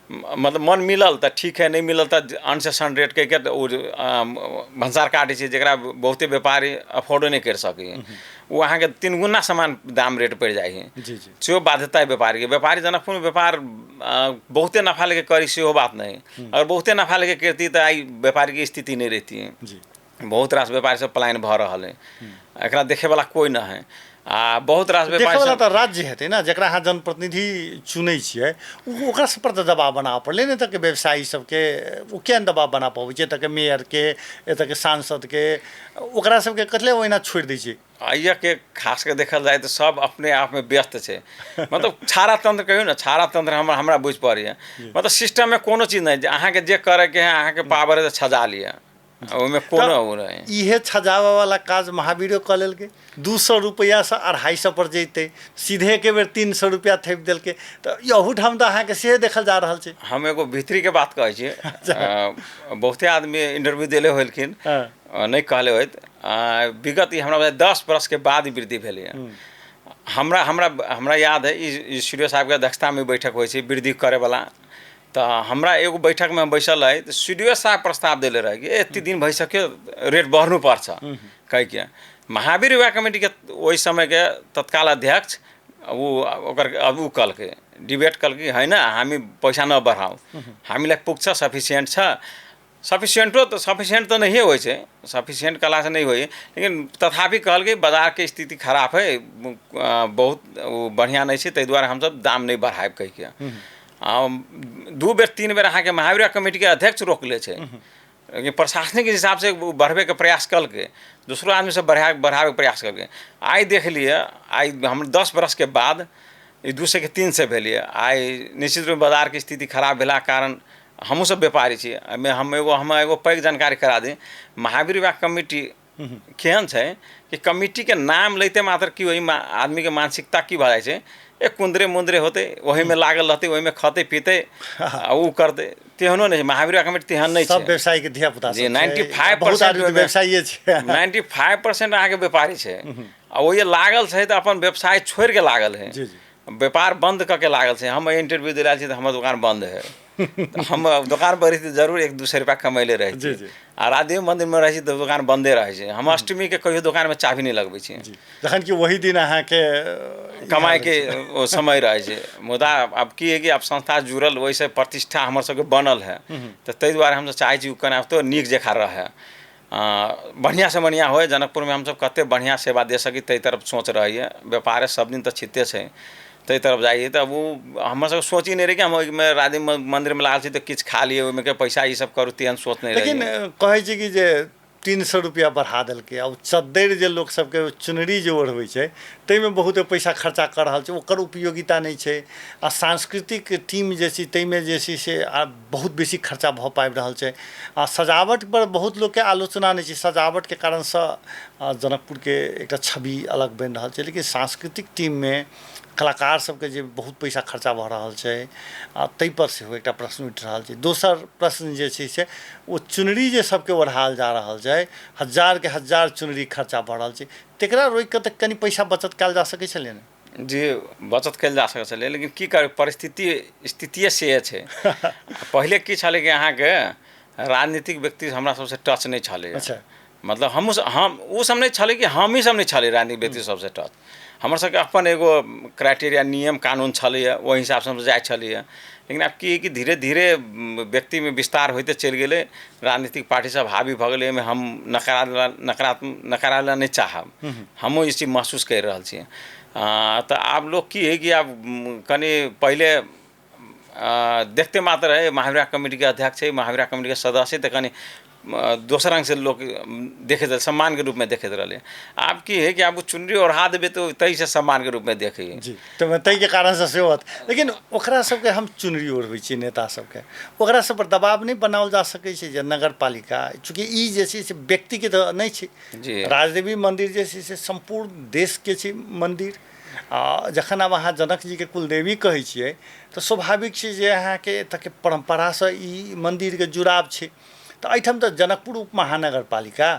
मतलब मन मिलल तऽ ठीक है, नहि मिलल तऽ अनसेसन रेट कहिके तऽ ओ भंसार काटै छै, जकरा बहुते व्यापारी अफोर्डो नहि करि सकैए। ओ अहाँके 3 गुना सामान दाम रेट पड़ि जाइ है। जी जी। सेहो बाध्यता है व्यापारीके। व्यापारी जनकपुरमे व्यापार बहुते नफा लेके करी सेहो बात नहि, अगर बहुते नफा लेके करती तऽ आइ व्यापारीके स्थिति नहि रहिती। जी। बहुत रास व्यापारी सब पलायन भऽ रहल है, एकरा देखेवला कोइ नहि है। आ बहुत रास व्यापारी देखैवला सब तऽ राज्य हेतै ने, जकरा अहाँ जनप्रतिनिधि चुनै छियै ओ ओकरा सब पर तऽ दबाव बनाबऽ पड़लै ने। एतऽके व्यवसायी सबके ओ किया नहि दबाव बना पबै छै? एतऽके मेयरके, एतऽके सांसदके, ओकरा सबके कथी ओहिना छोड़ि दै छै? के खास कऽ देखल जाय तऽ सब अपने आपमे व्यस्त छै। मतलब छाड़ा तंत्र कहियौ ने, छाड़ा तंत्र हमरा हमरा बुझि पड़ैए। मतलब सिस्टममे कोनो चीज नहि, जे अहाँके जे करैके है अहाँके पावर है तऽ सजा लिअ, ओहिमे कोनो ओ नहि। इहे छजाबऽ वाला काज महावीरो कऽ लेलकै। 200 रुपैआसँ 250 पर जैतै, सीधे एके बेर 300 रुपैआ थोपि देलकै, तऽ एहूठाम तऽ अहाँके से देखल जा रहल छै। हम एगो भीतरीके बात कहै छी, बहुते आदमी इंटरव्यू देले होलखिन, नहि कहले होइत। विगत ई हमरा 10 वर्षके बाद वृद्धि भेलैए। हमरा हमरा हमरा याद है ई सी डी ओ साहबके अध्यक्षतामे बैठक होइ छै वृद्धि करैवला, तऽ हमरा एगो बैठकमे हम बैसल रही तऽ सी डी ओ साहब प्रस्ताव देले रहै कि एते दिन भइसक्यो रेट बढ़नुपर्छ कहिके। महावीर युवा कमिटीके ओहि समयके तत्काल अध्यक्ष ऊ ओकर अब ऊ कहलकै, डिबेट कहलकै होइन हामी पैसा नबढाउँ, हामीलाई पुग्छ, सफिसियन्ट छ। सफिसियन्टो तऽ सफिसियन्ट तऽ नहिए होइ छै, सफिसियन्ट कहलासँ नहि होइ, लेकिन तथापि कहलकै बाजारके स्थिति खराब है, बहुत ओ बढ़िआँ नहि छै, ताहि दुआरे हमसब दाम नहि बढ़ायब कहिके। 2 बेर 3 बेर अहाँके महावीर कमिटीके अध्यक्ष रोकले छै, लेकिन प्रशासनिक हिसाबसँ ओ बढ़बैके प्रयास कलकै, दोसरो आदमी सब बढ़ाबैके प्रयास कलकै। आइ देख लिअ, आइ हम 10 वर्षके बाद ई 200 के 300 भेलियै। आइ निश्चित रूपमे बाजारके स्थिति खराब भेलाके कारण हमहूँ सब व्यापारी छी। एहिमे हम एगो पैघ जानकारी करा दी, महावीर युवा कमिटी केहन छै कि कमिटीके नाम लैते मात्र की ओहि आदमीके मानसिकता की भऽ जाइ छै, ए कुन्दरे मुन्दरे होतै, ओहिमे लागल रहतै, ओहिमे खतै पीतै आ उ करतै, तेहनो नहि छै। महावीर युवा कमिटी तेहन नहि सब छै। व्यवसायीके धियापुता जी, सब छै, 95% बहुत आदमी तऽ व्यवसायिए छै। 95% अहाँके व्यापारी छै आ ओहि लागल छै तऽ अपन व्यवसाय छोड़िके लागल है, जी जी। व्यापार बंद कऽ के लागल छै। हम इंटरव्यू दिला छी तऽ हमर दोकान बंद है, हम दोकान पर रही जरूर 1-2 रुपया कमैले रहै जी जी। आ राधे मंदिरमे रहै छी तऽ दोकान बंदे रहै छै। हम अष्टमीके कहियो दोकानमे चाभी नहि लगबै छी, जखन कि वही दिन अहाँके कमाइके ओ समय रहै छै। मुदा आब की है कि आब संस्था जुड़ल, ओहिसँ प्रतिष्ठा हमर सबके बनल है, तऽ ताहि दुआरे हमसब चाहै छी ओ केनाहितो नीक जकाँ रहै, बढ़िआँसँ बढ़िआँ होइ। जनकपुरमे हमसब कतेक बढ़िआँ सेवा दे सकी ताहि तरफ सोच रहैए। व्यापारे सब दिन तऽ छिते छै, ताहि तरफ जाइए। तऽ ओ हमर सबके सोच ही नहि रहै कि हम ओहिमे राधे मन्दिरमे लागल छी तऽ किछु खा लिअ, ओहिमे के पैसा ई सब करू, तेहन सोच नहि रहै। लेकिन कहै छै कि जे 300 रुपैआ बढ़ा देलकै, आ ओ चद्दरि जे लोक सबके चुनरी जे ओढ़बै छै ताहिमे बहुते पैसा खर्चा कऽ रहल छै, ओकर उपयोगिता नहि छै। आ सांस्कृतिक टीम जे छै ताहिमे जे छै से आब बहुत बेसी खर्चा भऽ पाबि रहल छै। आ सजावटपर बहुत लोकके आलोचना नहि छै, सजावटके कारणसँ जनकपुरके एकटा छवि अलग बनि रहल छै। लेकिन सांस्कृतिक टीममे कलाकार सबके जे बहुत पैसा खर्चा भऽ रहल छै, आ ताहिपर सेहो एकटा प्रश्न उठि रहल छै। दोसर प्रश्न जे छै से ओ चुनरी जे सबके ओढ़ायल जा रहल छै, हजारके हजार चुनरी खर्चा भऽ रहल छै, तकरा रोकि कऽ तऽ कनि पैसा बचत कयल जा सकै छलै ने? जी, बचत कयल जा सकै छलै, लेकिन की करबै, परिस्थिति स्थितिए से छै। पहिले की छलै कि अहाँके राजनीतिक व्यक्ति हमरा सबसँ टच नहि छलै। मतलब हमहूँ हम ओ सब नहि छलै कि हमही सब नहि छलै राजनीतिक व्यक्ति सबसँ टच। हमर सबके अपन एगो क्राइटेरिया नियम कानून छलैए, ओहि हिसाबसँ हमसब जाइ छलियै। लेकिन आब की कि धीरे धीरे व्यक्तिमे विस्तार होइते चलि गेलै, राजनीतिक पार्टी सब हावी भऽ गेलै। एहिमे हम नकारा नहि चाहब, हमहूँ ई चीज महसूस करि रहल छी। तऽ आब लोक की हइ कि आब कनि पहिले देखते मात्र है महावीरा कमिटीके अध्यक्ष है, महावीरा कमिटीके सदस्य, तऽ कनि दोसर रङ्गसँ लोक देखैत रहै, सम्मानके रूपमे देखैत रहलै। आब की है कि आब ओ चुनरी ओढ़ा देबै तऽ ताहिसँ सम्मानके रूपमे देखै। जी, तऽ ताहिके कारणसँ सेहो होत। लेकिन ओकरा सबके हम चुनरी ओढ़बै छियै नेता सबके, ओकरा सब पर दबाव नहि बनाओल जा सकै छै जे नगरपालिका, चूँकि ई जे छै से व्यक्तिके तऽ नहि छै जी। राजदेवी मन्दिर जे छै से सम्पूर्ण देशके छै मन्दिर। आ जखन आब अहाँ जनक जीके कुलदेवी कहै छियै तऽ स्वाभाविक छै जे अहाँके एतऽके परम्परासँ ई मन्दिरके जुड़ाव छै। तऽ एहिठाम तऽ जनकपुर उप महानगरपालिका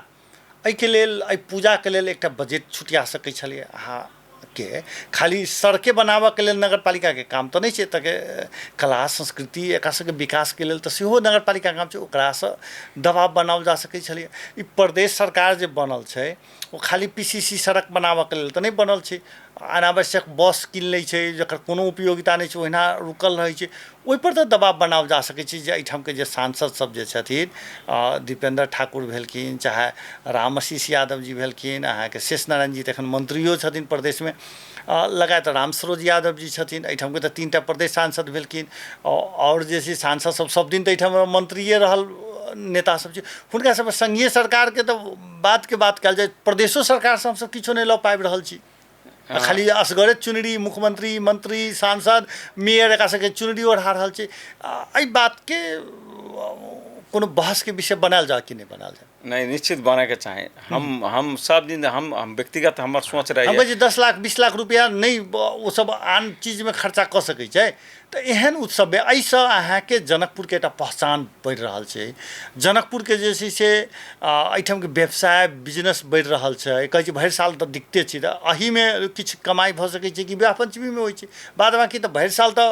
एहिके लेल, एहि पूजाके लेल एकटा बजट छुटिया सकै छलै। अहाँके खाली सड़के बनाबऽके लेल नगरपालिकाके काम तऽ नहि छै, एतऽके कला संस्कृति एकरा सबके विकासके लेल तऽ सेहो नगरपालिकाके काम छै, ओकरासँ दबाव बनाओल जा सकै छलै। ई प्रदेश सरकार जे बनल छै ओ खाली PCC सड़क बनाबऽके लेल तऽ नहि बनल छै। अनावश्यक बस कीन लै छै जकर कोनो उपयोगिता नहि छै, ओहिना रुकल रहै छै, ओहिपर तऽ दबाव बनाओल जा सकै छै जे एहिठामके जे सांसद सब जे छथिन, दीपेन्द्र ठाकुर भेलखिन, चाहे रामआशीष यादव जी भेलखिन, अहाँके शेष नारायण जी तऽ एखन मंत्रियो छथिन प्रदेशमे, लगायत रामसरोज यादव जी छथिन, एहिठामके तऽ 3टा प्रदेश सांसद भेलखिन। आओर जे छै सांसद सब सब दिन तऽ एहिठाम मंत्रिये रहल नेता सब छै, हुनका सब संघीय सरकारके तऽ बातके बात कयल जाय, प्रदेशो सरकारसँ हमसब किछो नहि लऽ पाबि रहल छी। खाली असगरे चुनरी मुख्यमंत्री मंत्री सांसद मेयर एकरा सबके चुनरी ओढ़ा रहल छै। एहि बातके कोनो बहसके विषय बनायल जाय कि नहि बनायल जाय? नहि, निश्चित बनैके चाही। हम सब दिन हम व्यक्तिगत हमर सोच रहै हम कहै छी 10 लाख 20 लाख रुपया नहि ओ सब आन चीजमे खर्चा कऽ सकै छै, तऽ एहन उत्सवमे एहिसँ अहाँके जनकपुरके एकटा पहचान बढ़ि रहल छै, जनकपुरके जे छै से एहिठामके व्यवसाय बिजनेस बढ़ि रहल छै। कहै छै भरि साल तऽ दिक्कते छै, तऽ एहिमे किछु कमाइ भऽ सकै छै कि विवाह पञ्चमीमे होइ छै, बाद बाँकी तऽ भरि साल तऽ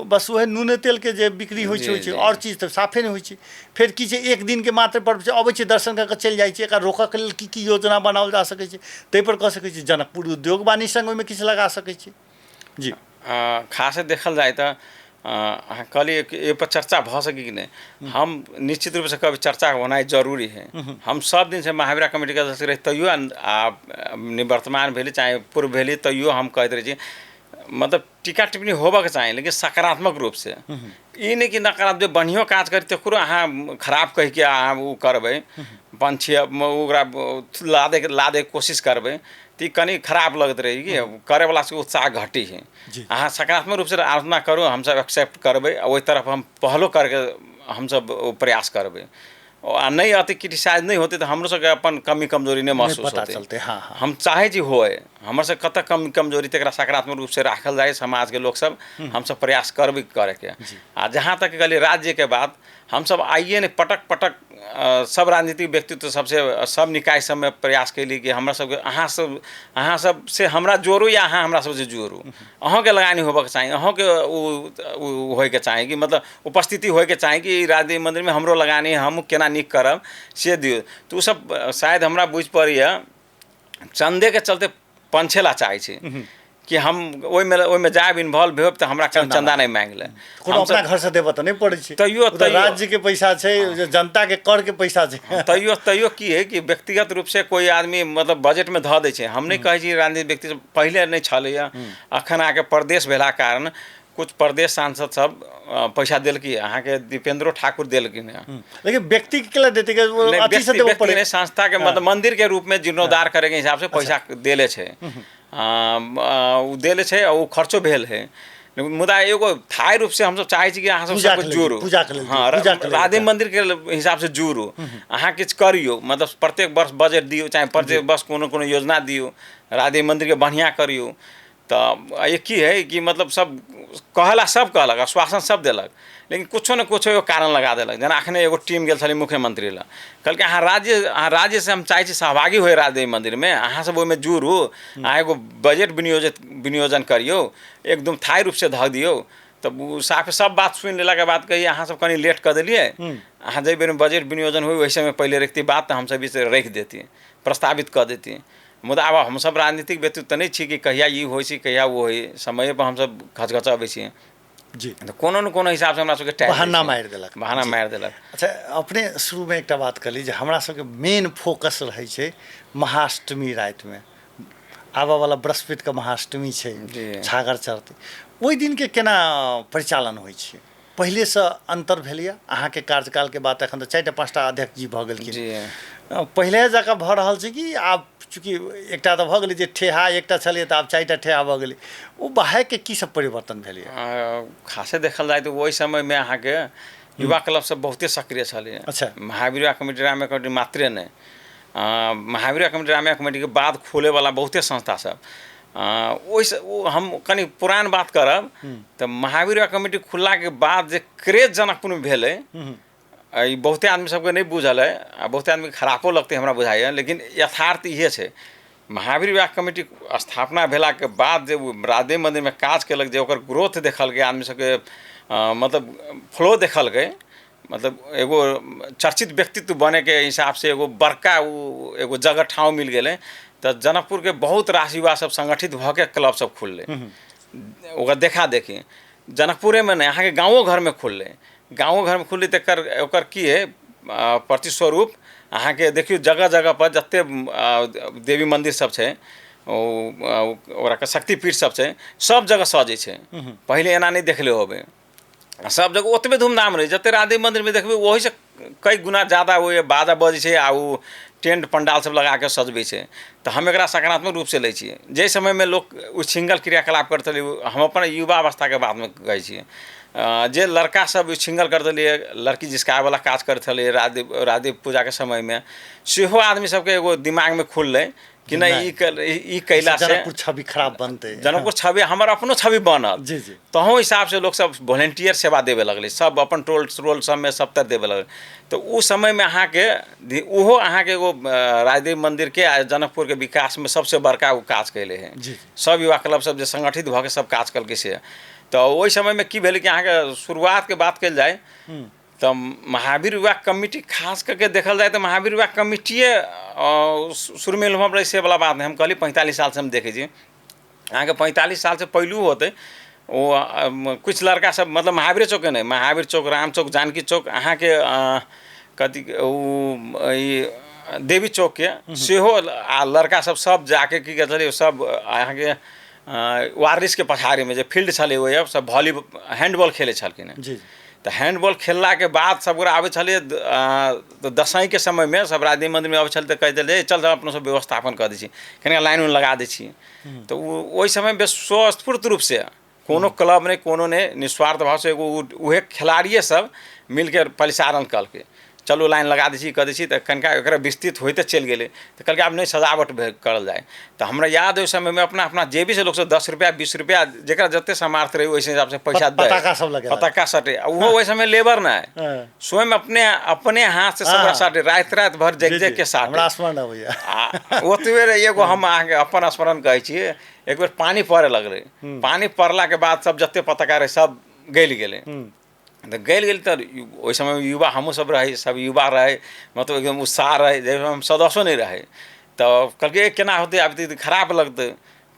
बस उएह नूने तेलके जे बिक्री होइ छै होइ छै, आओर चीज तऽ साफे नहि होइ छै। फेर की छै एक दिनके मात्र पर्व छै, अबै छै दर्शन कऽ कऽ चलि जाइ छै। एकरा रोकऽके लेल की की योजना बनाओल जा सकै छै ताहिपर कऽ सकै छी। जनकपुर उद्योग वाणिज्य संघ ओहिमे किछु लगा सकै छी। जी, खासे देखल जाय तऽ अहाँ कहलियै कि एहिपर चर्चा भऽ सकै कि नहि, हम निश्चित रूपसँ कहब चर्चा होनाइ जरूरी है। हम सब दिनसँ महावीरा कमिटीके सदस्य रही तैयो आ निवर्तमान भेली चाहे पूर्व भेली तैयो हम कहैत रहै छी, मतलब टीका टिप्पणी होबऽके चाही, लेकिन सकारात्मक रूपसँ, ई नहि कि नकारात्मक। जे बढ़िओ काज करी तकरो अहाँ खराब कहिके अहाँ ओ करबै, पंछी ओकरा लादैके कोशिश करबै तऽ ई कनि खराब लगैत रहै कि करैवला सबके उत्साह घटी है। अहाँ सकारात्मक रूपसँ आलोचना करू, हमसब एक्सेप्ट करबै आ ओहि तरफ हम पहलो करके हमसब ओ प्रयास करबै। आ नहि अति क्रिटिसाइज नहि होतै तऽ हमरो सबके अपन कमी कमजोरी नहि महसूस पता होतै। चलतै। हाँ हाँ, हम चाहै छी होए, हमर सब कतऽ कमी कमजोरी तकरा सकारात्मक रूपसँ राखल जाय, समाजके लोकसब हमसब प्रयास करबै करैके। आ जहाँ तक कहलियै राज्यके बात, हमसब आइए नहि पटक पटक सब राजनीतिक व्यक्तित्व सबसे सब निकाय सबमे प्रयास केली कि हमरा सबके अहाँ सबसे हमरा जोड़ू या अहाँ हमरा सबसे जोड़ू, अहाँके लगानी होबऽके चाही, अहाँके ओ होइके चाही कि मतलब उपस्थिति होइके चाही कि राजदेवी मन्दिरमे हमरो लगानी, हमहूँ केना नीक करब से दियौ। तऽ ओ सब शायद हमरा बुझि पड़ैए चन्देके चलते पंछेला चाहै छै। कि हम ओहिमे जायब, इन्वॉल्व भेब तऽ हमरा कोनो चंदा नहि मांगि ले। कोनो अपना घर से देबऽ तऽ नहि पड़ै छै, तैयो राज्य के पैसा छै, जनता के कर के पैसा छै। तैयो तैयो की है कि व्यक्तिगत रूप से कोई आदमी मतलब बजट में धऽ दै छै। हम नहि कहै छी राजनीतिक व्यक्ति पहिले नहि छलैए, अखन आके प्रदेश भेला कारण कुछ प्रदेश सांसद सब पैसा देलकी, अहाँके दीपेंद्रो ठाकुर देलखिन हँ। लेकिन व्यक्ति के केला देते के वो अथी से देबऽ पड़े नहीं, संस्था के मतलब मंदिर के रूप में जीर्णोद्धार करे के हिसाब से पैसा देले छै, ओ देले छै आ ओ खर्चो भेल है। मुदा एगो थाई रूप से हमसब चाहै छी कि अहाँ सब सबके जोड़ू, हाँ, राधे मंदिर के हिसाब से जोड़ू, अहाँ किछु करियौ, मतलब प्रत्येक वर्ष बजट दियौ, चाहे प्रत्येक वर्ष कोनो कोनो योजना दियौ, राधे मंदिर के बढ़िआँ करियौ। तऽ ये की है कि मतलब सब कहला, सब कहलक, आश्वासन सब देलक, लेकिन कुछो ने कुछो एगो कारण लगा देलक। जेना अखने एगो टीम गेल छलै मुख्यमंत्री लग, कहलकै अहाँ राज्यसँ हम चाहै छी सहभागी होइ राधे मन्दिरमे, अहाँ सब ओहिमे जुड़ू, अहाँ एगो बजट विनियोजन करियौ, एकदम थाई रूपसँ धऽ दियौ। तऽ ओ साफ सब बात सुनि लेलाके बाद कहियै अहाँ सब कनि लेट कऽ देलियै, अहाँ जाहि बेरमे बजट विनियोजन होइ ओहि समय पहिले रखती बात, तऽ हमसब ई राखि देती, प्रस्तावित कऽ देती। मुदा आब हमसब राजनीतिक व्यक्ति तऽ नहि छी कि कहिया ई होइ छै कहिया ओ होइ, समयपर हमसब घचघचबै छी जी। तऽ कोनो ने कोनो हिसाबसँ हमरा सबके टाइम बहाना मारि देलक, बहाना मारि देलक। अच्छा, अपने शुरूमे एकटा बात कहली जे हमरा सबके मेन फोकस रहै छै महाअष्टमी रातिमे, आबऽवला बृहस्पतिके महाअष्टमी छै, छागर चढ़तै, ओहि दिनके केना परिचालन होइ छै? पहिलेसँ अन्तर भेलैए अहाँके कार्यकालके बाद? एखन तऽ 4टा 5टा अध्यक्ष जी भऽ गेलखिन, पहिले जकाँ भऽ रहल छै कि आब चूँकि एकटा तऽ भऽ गेलै जे ठेहा एकटा छलैए तऽ आब 4टा ठेहा भऽ गेलै, ओ बहायके की सब परिवर्तन भेलैए? खासे देखल जाय तऽ ओहि समयमे अहाँके युवा क्लब सब बहुते सक्रिय छलैए। अच्छा। महावीर युवा कमिटी, राम कमिटी मात्रे नहि, महावीर युवा कमिटी, राम कमिटीके बाद खोलैवला बहुते संस्था सब, ओहिसँ ओ हम कनि पुरान बात करब तऽ महावीर युवा कमिटी खुललाके बाद जे क्रेज जनकपुरमे भेलै, ई बहुते आदमी सबके नहि बुझल है आ बहुते आदमीके खरापो लगतै हमरा बुझाइए, लेकिन यथार्थ इहे छै। महावीर युवा कमिटी स्थापना भेलाके बाद जे ओ राधे मन्दिरमे काज केलक, जे ओकर ग्रोथ देखलकै, आदमी सबके मतलब फ्लो देखलकै, मतलब एगो चर्चित व्यक्तित्व बनैके हिसाबसँ एगो बड़का ओ एगो जगह ठाँव मिल गेलै। तऽ जनकपुरके बहुत रास युवा सब संगठित भऽ के क्लब सब खुललै, ओकर देखा देखी जनकपुरेमे नहि, अहाँके गाँवो घरमे खुललै। गाँवो घरमे खुललै तऽ ओकर की है प्रतिस्वरूप अहाँके देखियौ जगह जगह पर जते देवी मन्दिर सब छै, ओ ओकरा शक्तिपीठ सब छै, सब जगह सजै छै। पहिले एना नहि देखले होबै, सब जगह ओतबे धूमधाम रहै, जते राधे मन्दिरमे देखबै ओहिसँ कई गुना ज्यादा ओ बाजा बजै छै आ ओ टेंट पंडाल सब लगाके सजबै छै। तऽ हम एकरा सकारात्मक रूपसँ लै छियै। जाहि समयमे लोक उच्छृंखल क्रियाकलाप करैत छलै, हम अपन युवा अवस्थाके बातमे कहै छियै, जे लड़का सब उच्छृंखल करैत छलैए, लड़की जिसकाबैवला काज करैत छलैए राधे पूजाके समयमे, सेहो आदमी सबके एगो दिमागमे खुललै कि नहि ई कैला से जनकपुर छवि खराब बनतै, जनकपुर छवि हमर अपनो छवि बनत। जी जी। तहु हिसाबसँ लोकसब वॉलेंटियर सेवा देबे लगलै, सब अपन टोल रोल सबमे सबतर देबे लगलै। तऽ ओ समयमे अहाँके ओहो अहाँके एगो राजदेव मन्दिरके आ जनकपुरके विकासमे सबसँ बड़का ओ काज कयले है। जी। सब युवा क्लब सब जे संगठित भऽ के सब काज केलकै से। तऽ ओहि समयमे की भेलै कि अहाँके शुरुआतके बात कयल जाय तऽ महावीर युवा कमिटी खास करके देखल जाय तऽ महावीर युवा कमिटिए शुरूमे इन्वॉल्व रहै से वला बात नहि। हम कहली 45 सालसँ हम देखै छी, अहाँके 45 सालसँ पहिलू होतै ओ कुछ लड़का सब, मतलब महावीर चौकके नहि, महावीर चौक, राम चौक, जानकी चौक, अहाँके कथी ओ ई देवी चौकके सेहो आ लड़का सब सब जाके की कहै छलै सब अहाँके वारिसके पछाड़ीमे जे फील्ड छलै ओहि सब वॉली हैंडबॉल खेलै छलखिन हेँ। जी। तऽ हैंडबॉल खेललाके बाद सब गोरा आबै छलियै तऽ दशईंके समयमे सब राधे मन्दिरमे अबै छलै तऽ कहै छलै चल अपनो सब व्यवस्थापन कऽ दै छी, कनिका लाइन उइन लगा दै छी। तऽ ओ ओहि समयमे स्वस्फूर्त रूपसँ कोनो क्लब नहि कोनो नहि, निस्वार्थ भावसँ एगो उहे खेलाड़िए सब मिलके परिचालन कलकै, चलू लाइन लगा दै छी कऽ दै छी। तऽ कनिका एकरा विस्तृत होइते चलि गेलै तऽ कहलकै आब नहि सजावट करल जाय। तऽ हमरा याद ओहि समयमे अपना अपना जेबीसँ लोकसब 10 रुपैआ 20 रुपैआ जकरा जते सामर्थ्य रहै ओहि हिसाबसँ पैसा दै, पताका सब लगेलक, पताका सटे, आ ओहो ओहि समय लेबर नहि, स्वयं अपने अपने हाथसँ सब साटे, राति राति भरि जगि जगि के साटे। हमरा स्मरण अबैया। आ ओतबे एगो हम अहाँके अपन स्मरण कहै छी, एक बेर पानि पड़े लगलै, पानि पड़लाके बाद सब जते पताका रहै सब गलि गेलै। तऽ गलि गेल तऽ ओहि समयमे युवा हमहूँ सब रही, सब युवा रहै, मतलब एकदम उत्साह रहै, जाहिमे हम सदस्यो नहि रहै। तऽ कहलकै केना होतै, आब तऽ खराब लगतै।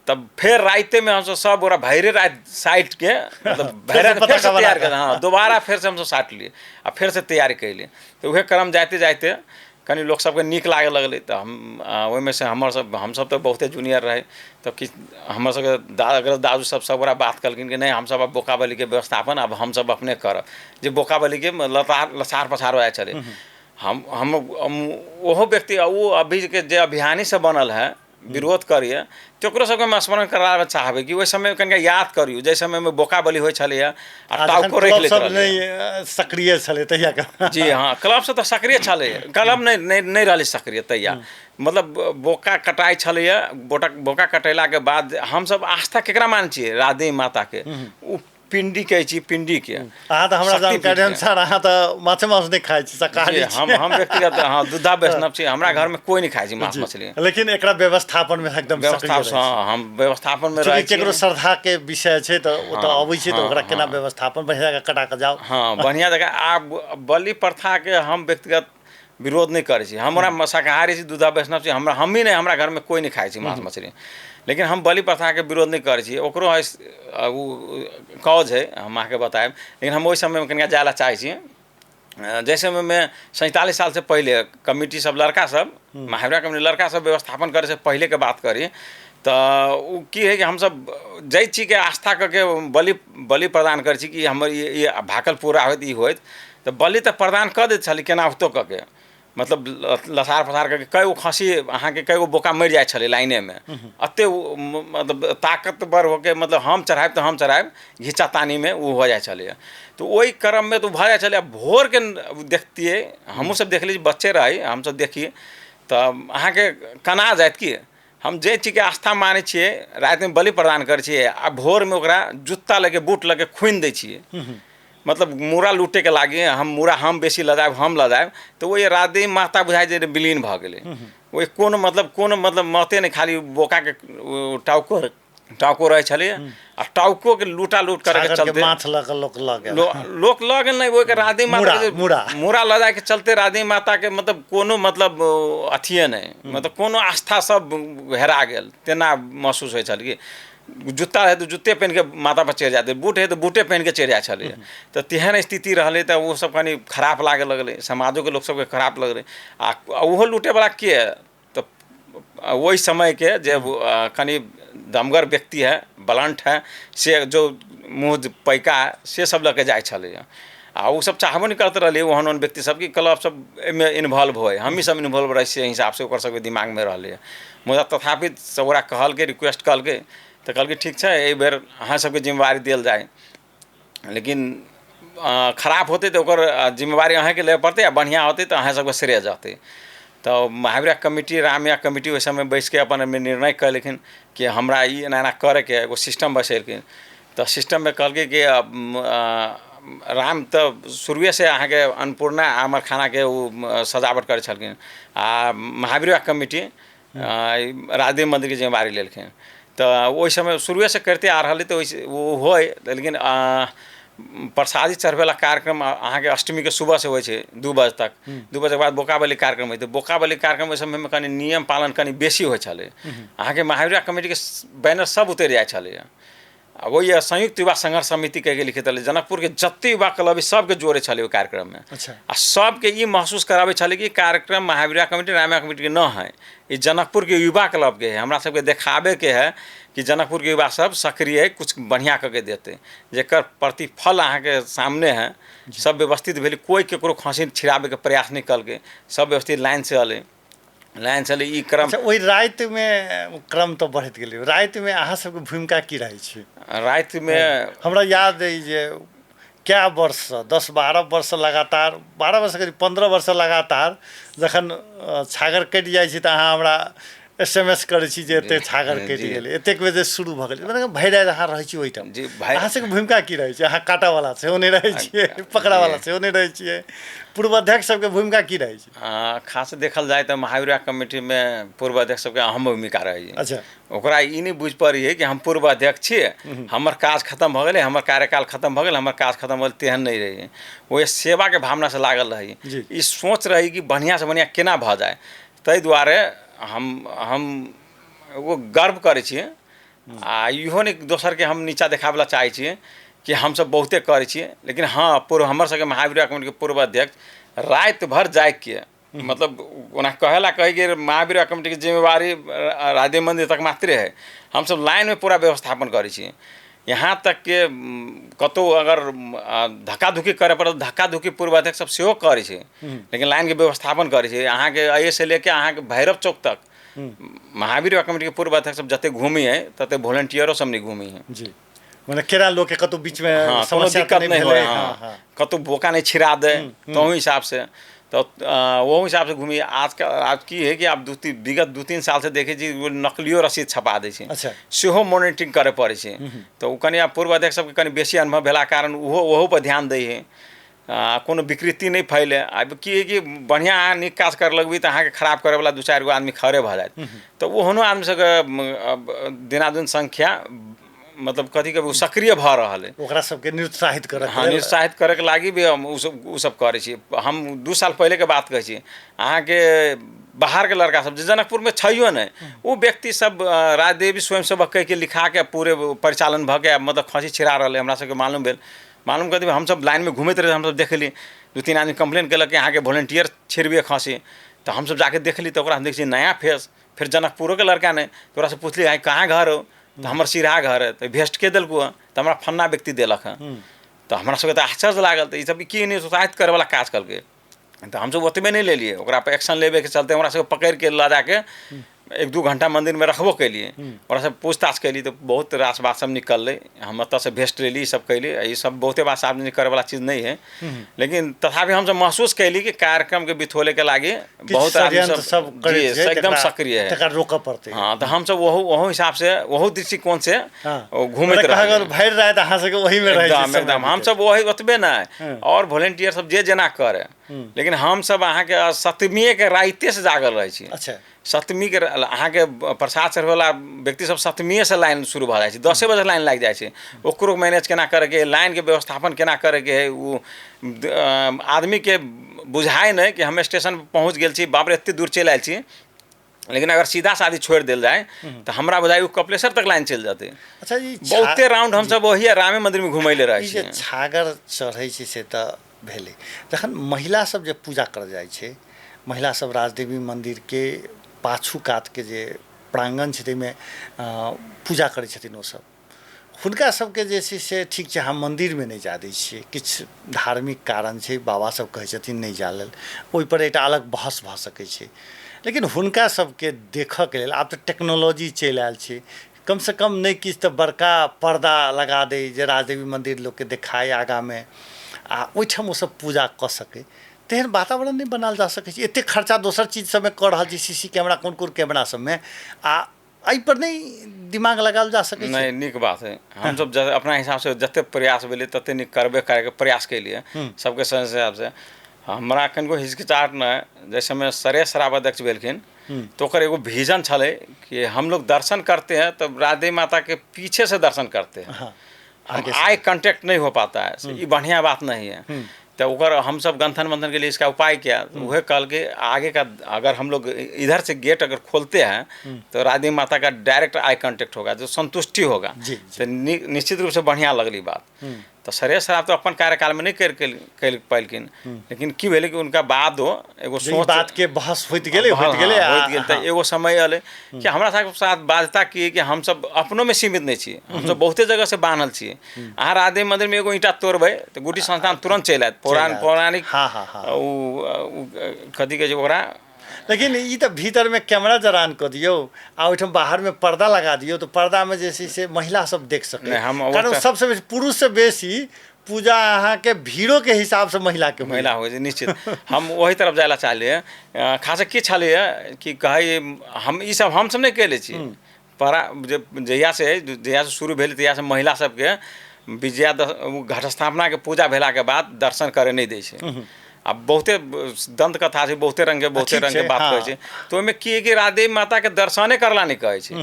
तब फेर रातिमे हमसब सब गोरा भरिए राति साटिके मतलब फेर भरि से राति फेरसँ पताका बना तैयार कऽ। केलहुँ, हँ, दोबारा फेरसँ हमसब साटलियै आ फेरसँ तैयारी कयलियै। तऽ उएह क्रम जाइते जाइते कनि लोक सबके नीक लागऽ लगलै। तऽ हम ओहिमे से हमर सब हमसब तऽ बहुते जूनियर रहै, तऽ किछु हमर सबके दादू सब सब गोरा बात कहलखिन कि नहि, हमसब आब बोका बलीके व्यवस्थापन आब हमसब अपने करब। जे बोका बलीके लतार लछार पछार हो जाइ छलै। हम हम ओहो व्यक्ति ओ अभीके जे अभियानी सब बनल है विरोध करिए, तकरो सबके हम स्मरण कराबऽ चाहबै कि ओहि समयमे कनिका याद करियौ जाहि समयमे बोका बलि होइ छलैए आ टाउको राखि लैत सब नहि सक्रिय छलै तहिया। जी हाँ, क्लब सब तऽ सक्रिय छलै, क्लब नहि नहि नहि रहलै सक्रिय तहिया। मतलब बोका कटाइ छलैए, बोका कटेलाके बाद हमसब आस्था केकरा मानै छियै? राधे माताके। ओ पिंडी कहै छी, पिंडीके। अहाँ तऽ हमरा जानकारी अनुसार अहाँ तऽ माछ मांस नहि खाइ छी, शाकाहारी। हम व्यक्तिगत, हाँ, दुधा वैष्णव छी। हमरा घरमे कोइ नहि खाइ छै माछ मछली। लेकिन एकरा व्यवस्थापनमे एकदम व्यवस्था, हम व्यवस्थापनमे रहै छी। केकरो श्रद्धाके विषय छै तऽ ओ तऽ अबै छै, तऽ ओकरा केना व्यवस्थापन बढ़िआँ जकाँ कटा कऽ जाउ। हाँ, बढ़िआँ जकाँ। आब बलि प्रथाके हम व्यक्तिगत विरोध नहि करै छी। हमरा शाकाहारी छी, दुधा वैष्णव छी, हमरा हमही नहि, हमरा घरमे कोइ नहि खाइ छै माछ मछली, लेकिन हम बलि प्रथाके विरोध नहि करै छी। ओकरो है ओ कॉज है, हम अहाँके बतायब। लेकिन हम ओहि समयमे कनिका जाय लए चाहै छी जाहि समयमे 47 सालसँ पहिले कमिटी सब लड़का सब महावीरा कमिटी लड़का सब व्यवस्थापन करै से पहिलेके बात करी तऽ ओ की है कि हमसब जाहि चीजके आस्था कऽ के बलि बलि प्रदान करै छी कि हमर ई भाकल पूरा होइत ई होइत, तऽ बलि तऽ प्रदान कऽ दैत छलै केनाहितो कऽ के, मतलब लसार पसार करके कए गो खस्सी अहाँके कए गो बोका मरि जाइ छलै लाइनेमे। एते मतलब ताकतवर होके, मतलब हम चढ़ायब तऽ हम चढ़ायब, घिचा तानीमे ओ हो जाइ छलैए। तऽ ओहि क्रममे तऽ ओ भऽ जाइ छलै। भोरके देखतियै, हमहूँ सब देखली, बच्चे रही हमसब देखियै तऽ अहाँके कना जायत कि हम जे चीजके आस्था मानै छियै, रातिमे बलि प्रदान करै छियै आ भोरमे ओकरा जुत्ता लऽके बूट लऽके खुनि दै छियै, मतलब मूड़ा लूटेके लागि, हम मूड़ा हम बेसी लऽ जायब, हम लऽ जायब। तऽ ओहि राधे माता बुझाइ जे विलीन भऽ गेलै। ओहि कोनो मतलब कोनो मतलब मते नहि, खाली बोकाके टाउको टाउको रहै छलै आ टाउकोके लूटा लूट करैके चलते माछ लऽ कऽ लोक लऽ गेल, लोक लऽ गेल। नहि, ओहिके राधे माता मूड़ा लऽ जायके चलते राधे माताके मतलब कोनो मतलब अथिए नहि, मतलब कोनो आस्था सब हेरा गेल तेना महसूस होइ छल कि जुत्ता रहै तऽ जुत्ते पहिनके मातापर चढ़ि जाइत, बूट हइ तऽ बूटे पहिनके चढ़ि जाइ छलै। तऽ तेहन स्थिति रहलै तऽ ओ सब कनि खराब लागऽ लगलै, समाजोके लोक सबके खराब लगलै। आ ओहो लूटेवला के तऽ ओहि समयके जे कनि दमगर व्यक्ति है, बलंठ है, से जो मुँह पैका है से सब लऽ के जाइ छलैए। आ ओ सब चाहबो नहि करैत रहलै ओहन ओहन व्यक्ति सब कि क्लब सब एहिमे इन्वॉल्व होइ, हमही सब इन्वॉल्व रहै से हिसाबसँ ओकर सबके दिमागमे रहलैए। मुदा तथापि सब ओकरा कहलकै, रिक्वेस्ट कहलकै तऽ कहलकै ठीक छै, एहि बेर अहाँ सबके जिम्मेवारी देल जाय, लेकिन खराब होतै तऽ ओकर जिम्मेवारी अहाँके लिअ पड़तै आ बढ़िआँ होतै तऽ अहाँ सबके श्रेय जतै। तऽ महावीरा कमिटी रामया कमिटी ओहि समय बैसिके अपन एहिमे निर्णय कयलखिन कि हमरा ई एना एना करैके एगो सिस्टम बसेलखिन। तऽ सिस्टममे कहलकै कि राम तऽ शुरुएसँ अहाँके अन्नपूर्णा हमर खानाके ओ सजावट करै छलखिन आ महावीरा कमिटी राजदेव मन्दिरके जिम्मेवारी लेलखिन। तऽ ओहि समय शुरुएसँ करिते आ रहलै तऽ ओहि ओ होइ, लेकिन प्रसादी चढ़बैवला कार्यक्रम अहाँके अष्टमीके सुबहसँ होइ छै 2 बजे तक, 2 बजेके बाद बोका बलि कार्यक्रम होइ। तऽ बोका बलि कार्यक्रम ओहि समयमे कनि नियम पालन कनि बेसी होइ छलै। अहाँके महावीरा कमिटीके बैनर सब उतरि जाइ छलै। आ ओहि संयुक्त युवा संघर्ष समिति कहिके लिखित रहलै, जनकपुरके जते युवा क्लब सबके जोड़ै छलै ओहि कार्यक्रममे। आ सबके ई महसूस कराबै छलै कि कार्यक्रम महावीरा कमिटी रामया कमिटीके न है, ई जनकपुरके युवा क्लबके है। हमरा सबके देखाबैके है कि जनकपुरके युवा सब सक्रिय है, कुछ बढ़िआँ कऽ के देतै, जेकर प्रतिफल अहाँके सामने है। सब व्यवस्थित भेलै, कोइ केकरो खसी छिड़ाबैके प्रयास नहि कलकै, सब व्यवस्थित लाइनसँ अलै, लाइन चलै ई क्रम। ओहि रातिमे क्रम तऽ बढ़ैत गेलै। रातिमे अहाँ सबके भूमिका की रहै छै? रातिमे हमरा याद अइ जे कए वर्षसँ 10-12 वर्ष लगातार, 12 वर्ष करीब 15 वर्ष लगातार जखन छागर कटि जाइ छै तऽ अहाँ हमरा SMS करै छी जे एतेक छागर कटि गेलै, एतेक बजे शुरू भऽ गेलै, मतलब भरि राति अहाँ रहै छी ओहिठाम। जी भाइ, अहाँ सबके भूमिका की रहै छै? अहाँ काटऽवला सेहो नहि रहै छियै, पकड़ऽवला सेहो नहि रहै छियै, पूर्व अध्यक्ष सबके भूमिका की रहै छै? खास देखल जाय तऽ महावीरा कमिटीमे पूर्व अध्यक्ष सबके अहम भूमिका रहै छै। अच्छा। ओकरा ई नहि बुझि पड़ै कि हम पूर्व अध्यक्ष छियै, हमर काज खतम भऽ गेलै, हमर कार्यकाल खतम भऽ गेल, हमर काज खतम भऽ गेल, तेहन नहि रहै। ओहि सेवाके भावनासँ लागल रहै, ई सोच रहै कि बढ़िआँसँ बढ़िआँ केना भऽ जाय। ताहि दुआरे हम एगो गर्व करै छियै आ इहो नहि दोसरके हम नीचा देखाबैला चाहै छियै कि हमसब बहुते करै छियै। लेकिन हँ, पूर्व हमर सबके महावीर कमिटीके पूर्व अध्यक्ष राति भरि जागिके, मतलब ओना कहेला कहै कि महावीर कमिटीके जिम्मेवारी राजदेव मंदिर तक मात्रे है, हमसब लाइनमे पूरा व्यवस्थापन करै छियै। यहाँ तक के कतहु अगर धक्का धुक्की करे पड़ल, धक्का धुक्की पूर्व अध्यक्ष सब सेहो करै छै, लेकिन लाइनके व्यवस्थापन करै छै। अहाँके एहिसँ लेके अहाँके भैरव चौक तक महावीर कमिटीके पूर्व अध्यक्ष सब जते घूमी है तते वोलेंटियरो सब नहीं घूमी है जी। मने केना लोक के कतौ बीच में हाँ, कोनो समस्या दिक्कत नहि नहीं होय, भेलै। हाँ, हाँ। कतौ बोका नहीं छिड़ा दे तो हिसाब से, तो वो हिसाब से घूमी। आज का आज की है कि आप विगत 2-3 साल से देखे छी वो नकलियो रसीद छपा दै छै। अच्छा। सेहो मॉनिटरिंग करे पड़ै छै। तऽ ओ कनि आब पूर्व अध्यक्ष सबके कनि बेसी अनुभव भेला कारण ओहो ओहो पर ध्यान दै है, कोनो विकृति नहि फैले। आब की है कि बढ़िआँ अहाँ नीक काज करे लगबै तऽ अहाँके खराब करैवला 2-4 गो आदमी खड़े भऽ जायत, तऽ ओहनो आदमी सबके दिनादिन संख्या मतलब कथी के सक्रिय भऽ रहल है। ओकरा सबके निरुत्साहित करऽ हाँ, निरुत्साहित करैके लागि भी हम उ सब करै छी। हम 2 साल पहिलेके बात कहै छी, अहाँके बाहरके लड़का सब जे जनकपुरमे छैयो नहि, ओ व्यक्ति सब राजदेवी स्वयंसेवक कहिके लिखाके पूरे परिचालन भऽ के मतलब खसी छिड़ा रहलै। हमरा सबके मालूम भेल, मालूम कथी हमसब लाइनमे घुमैत रहे, हमसब देखली 2-3 आदमी कम्प्लेन केलक कि अहाँके वोलेंटियर छिड़बे खसी, तऽ हमसब जाके देखली तऽ ओकरा हम देखै छी नया फेस, फेर जनकपुरोके लड़का नहि, तऽ ओकरासँ पुछली अहाँ कहाँ घर हो, तऽ हमर सिरहा घर है, तऽ भेस्ट के देलकू हँ, तऽ हमरा फन्ना व्यक्ति देलक हँ। तऽ हमरा सबके तऽ आश्चर्य लागल, तऽ ई सब की निरुत्साहित करैवला काज केलकै। तऽ हमसब ओतबे नहि लेलियै, ओकरा पर एक्शन लेबेके चलते हमरा सबके पकड़िके लऽ जाके 1-2 घंटा मंदिरमे रखबो केलियै, ओकरा सब पूछताछ केली तऽ बहुत रास बात सब निकललै। हम एतऽसँ भेस्ट लेली, ई सब कैली, ई सब बहुते बात सार्वजनिक करैवला चीज नहि है, लेकिन तथापि हमसब महसूस कैली कि कार्यक्रमके बिथोलेके लागि बहुत आदमी सब एकदम सक्रिय है, तकरा रोकऽ पड़तै। हाँ, तऽ हमसब ओहू हिसाब से ओहू दृष्टिकोण से घूमैत रहली। भरि राति अहाँ सबके ओहीमे रहै एकदम एकदम हमसब वही ओतबे नहि, और वोलेंटियर सब जे जेना करे, लेकिन हमसब अहाँके सप्तमीएके रातिए से जागल रहै छी। अच्छा। सप्तमीके अहाँके प्रसाद चढ़बैवला व्यक्ति सब सप्तमीएसँ लाइन शुरू भऽ जाइ छै, 10 बजे लाइन लागि जाइ छै। ओकरो मैनेज केना करैके है, लाइनके व्यवस्थापन केना करैके है, ओ आदमीके बुझाइ नहि कि हम स्टेशन पर पहुँच गेल छी, बाप रे एते दूर चलि आयल छी। लेकिन अगर सीधा सादी छोड़ि देल जाय तऽ हमरा बुझाइ ओ कपिलेश्वर तक लाइन चलि जेतै। अच्छा, ई बहुते राउंड हमसब ओही रामे मंदिरमे घुमैले रहै छी। छागर चढ़ै छै से तऽ भेलै, जखन महिला सब जे पूजा करऽ जाइ छै, महिला सब राजदेवी मंदिरके पाछू कातके जे प्रांगण छै ताहिमे पूजा करै छथिन ओसब, हुनका सबके जे छै से ठीक छै हम मंदिरमे नहि जा दै छियै, किछु धार्मिक कारण छै, बाबा सब कहै छथिन नहि जा लेल, ओहिपर एकटा अलग बहस भऽ सकै छै। लेकिन हुनका सबके देखऽके लेल आब तऽ टेक्नोलॉजी चलि आयल छै, कमसँ कम नहि किछु तऽ बड़का पर्दा लगा दै जे राजदेवी मंदिर लोकके देखाय आगाँमे, आ ओहिठाम ओसब पूजा कऽ सकै, तेहन वातावरण नहि बनायल जा सकै छै। एतेक खर्चा दोसर चीज सबमे कऽ रहल छी, सी सी कैमरा कोन कोन कैमरा सबमे, आ एहिपर नहि दिमाग लगायल जा सकै छै। नहि, नीक बात है। हमसब अपना हिसाबसँ जते प्रयास भेलै तते नीक करबे करैके प्रयास केलियै सबके हिसाबसँ। हमरा कनिको हिचकिचाहट नहि, जाहि समय सरे शराब अध्यक्ष भेलखिन तो ओकर एगो विजन छलै कि हम लोग दर्शन करते हैं तब राधे माता के पीछे से दर्शन करते हैं, हाँ, आई कांटेक्ट नहीं हो पाता है, ये बढ़िया बात नहीं है। तो ओकर हम सब गंथन मंथन के लिए इसका उपाय किया, वह कल के आगे का अगर हम लोग इधर से गेट अगर खोलते हैं तो राधे माता का डायरेक्ट आई कांटेक्ट होगा, जो संतुष्टि होगा। जी, तो निश्चित रूप से बढ़िया लगली बात। तो सरे शराब तो अपन कार्यकाल में नहीं कर पैलखिन, लेकिन की भेलै कि उनका बाद हो एगो सोच बात के बहस होइत गेलै, होइत गेलै, होइत गेल। तऽ एगो समय एलै कि हमरा सबके साथ बाध्यता की कि हम सब अपनो में सीमित नहीं छी, हम सब बहुते जगह से बान्हल छी। अहाँ राधे मंदिर में एगो ईंटा तोड़बै तऽ गुटी संस्थान तुरंत चलि आयत, पौराणिक ओ कथी कहै छै ओकरा। लेकिन ई तऽ भीतरमे कैमरा जरान कऽ दियौ आ ओहिठाम बाहरमे पर्दा लगा दियौ, तऽ पर्दामे जे छै से महिला सब देख सकै, कारण सबसँ बेसी पुरुषसँ बेसी पूजा अहाँके भीड़ोके हिसाबसँ महिलाके महिला होइ छै निश्चित। हम ओहि तरफ जाय लए चाहलियै। खास की छलैए कि कहै हम ई सब हमसब नहि कयले छी, परा जहियासँ शुरू भेल तहियासँ महिला सबके विजया घट स्थापनाके पूजा भेलाके बाद दर्शन करे नहि दै छै। आब बहुते दंत कथा छै, बहुते रंगके बात कहै छै। तऽ ओहिमे की है कि राधे माताके दर्शने करला नहि कहै छै,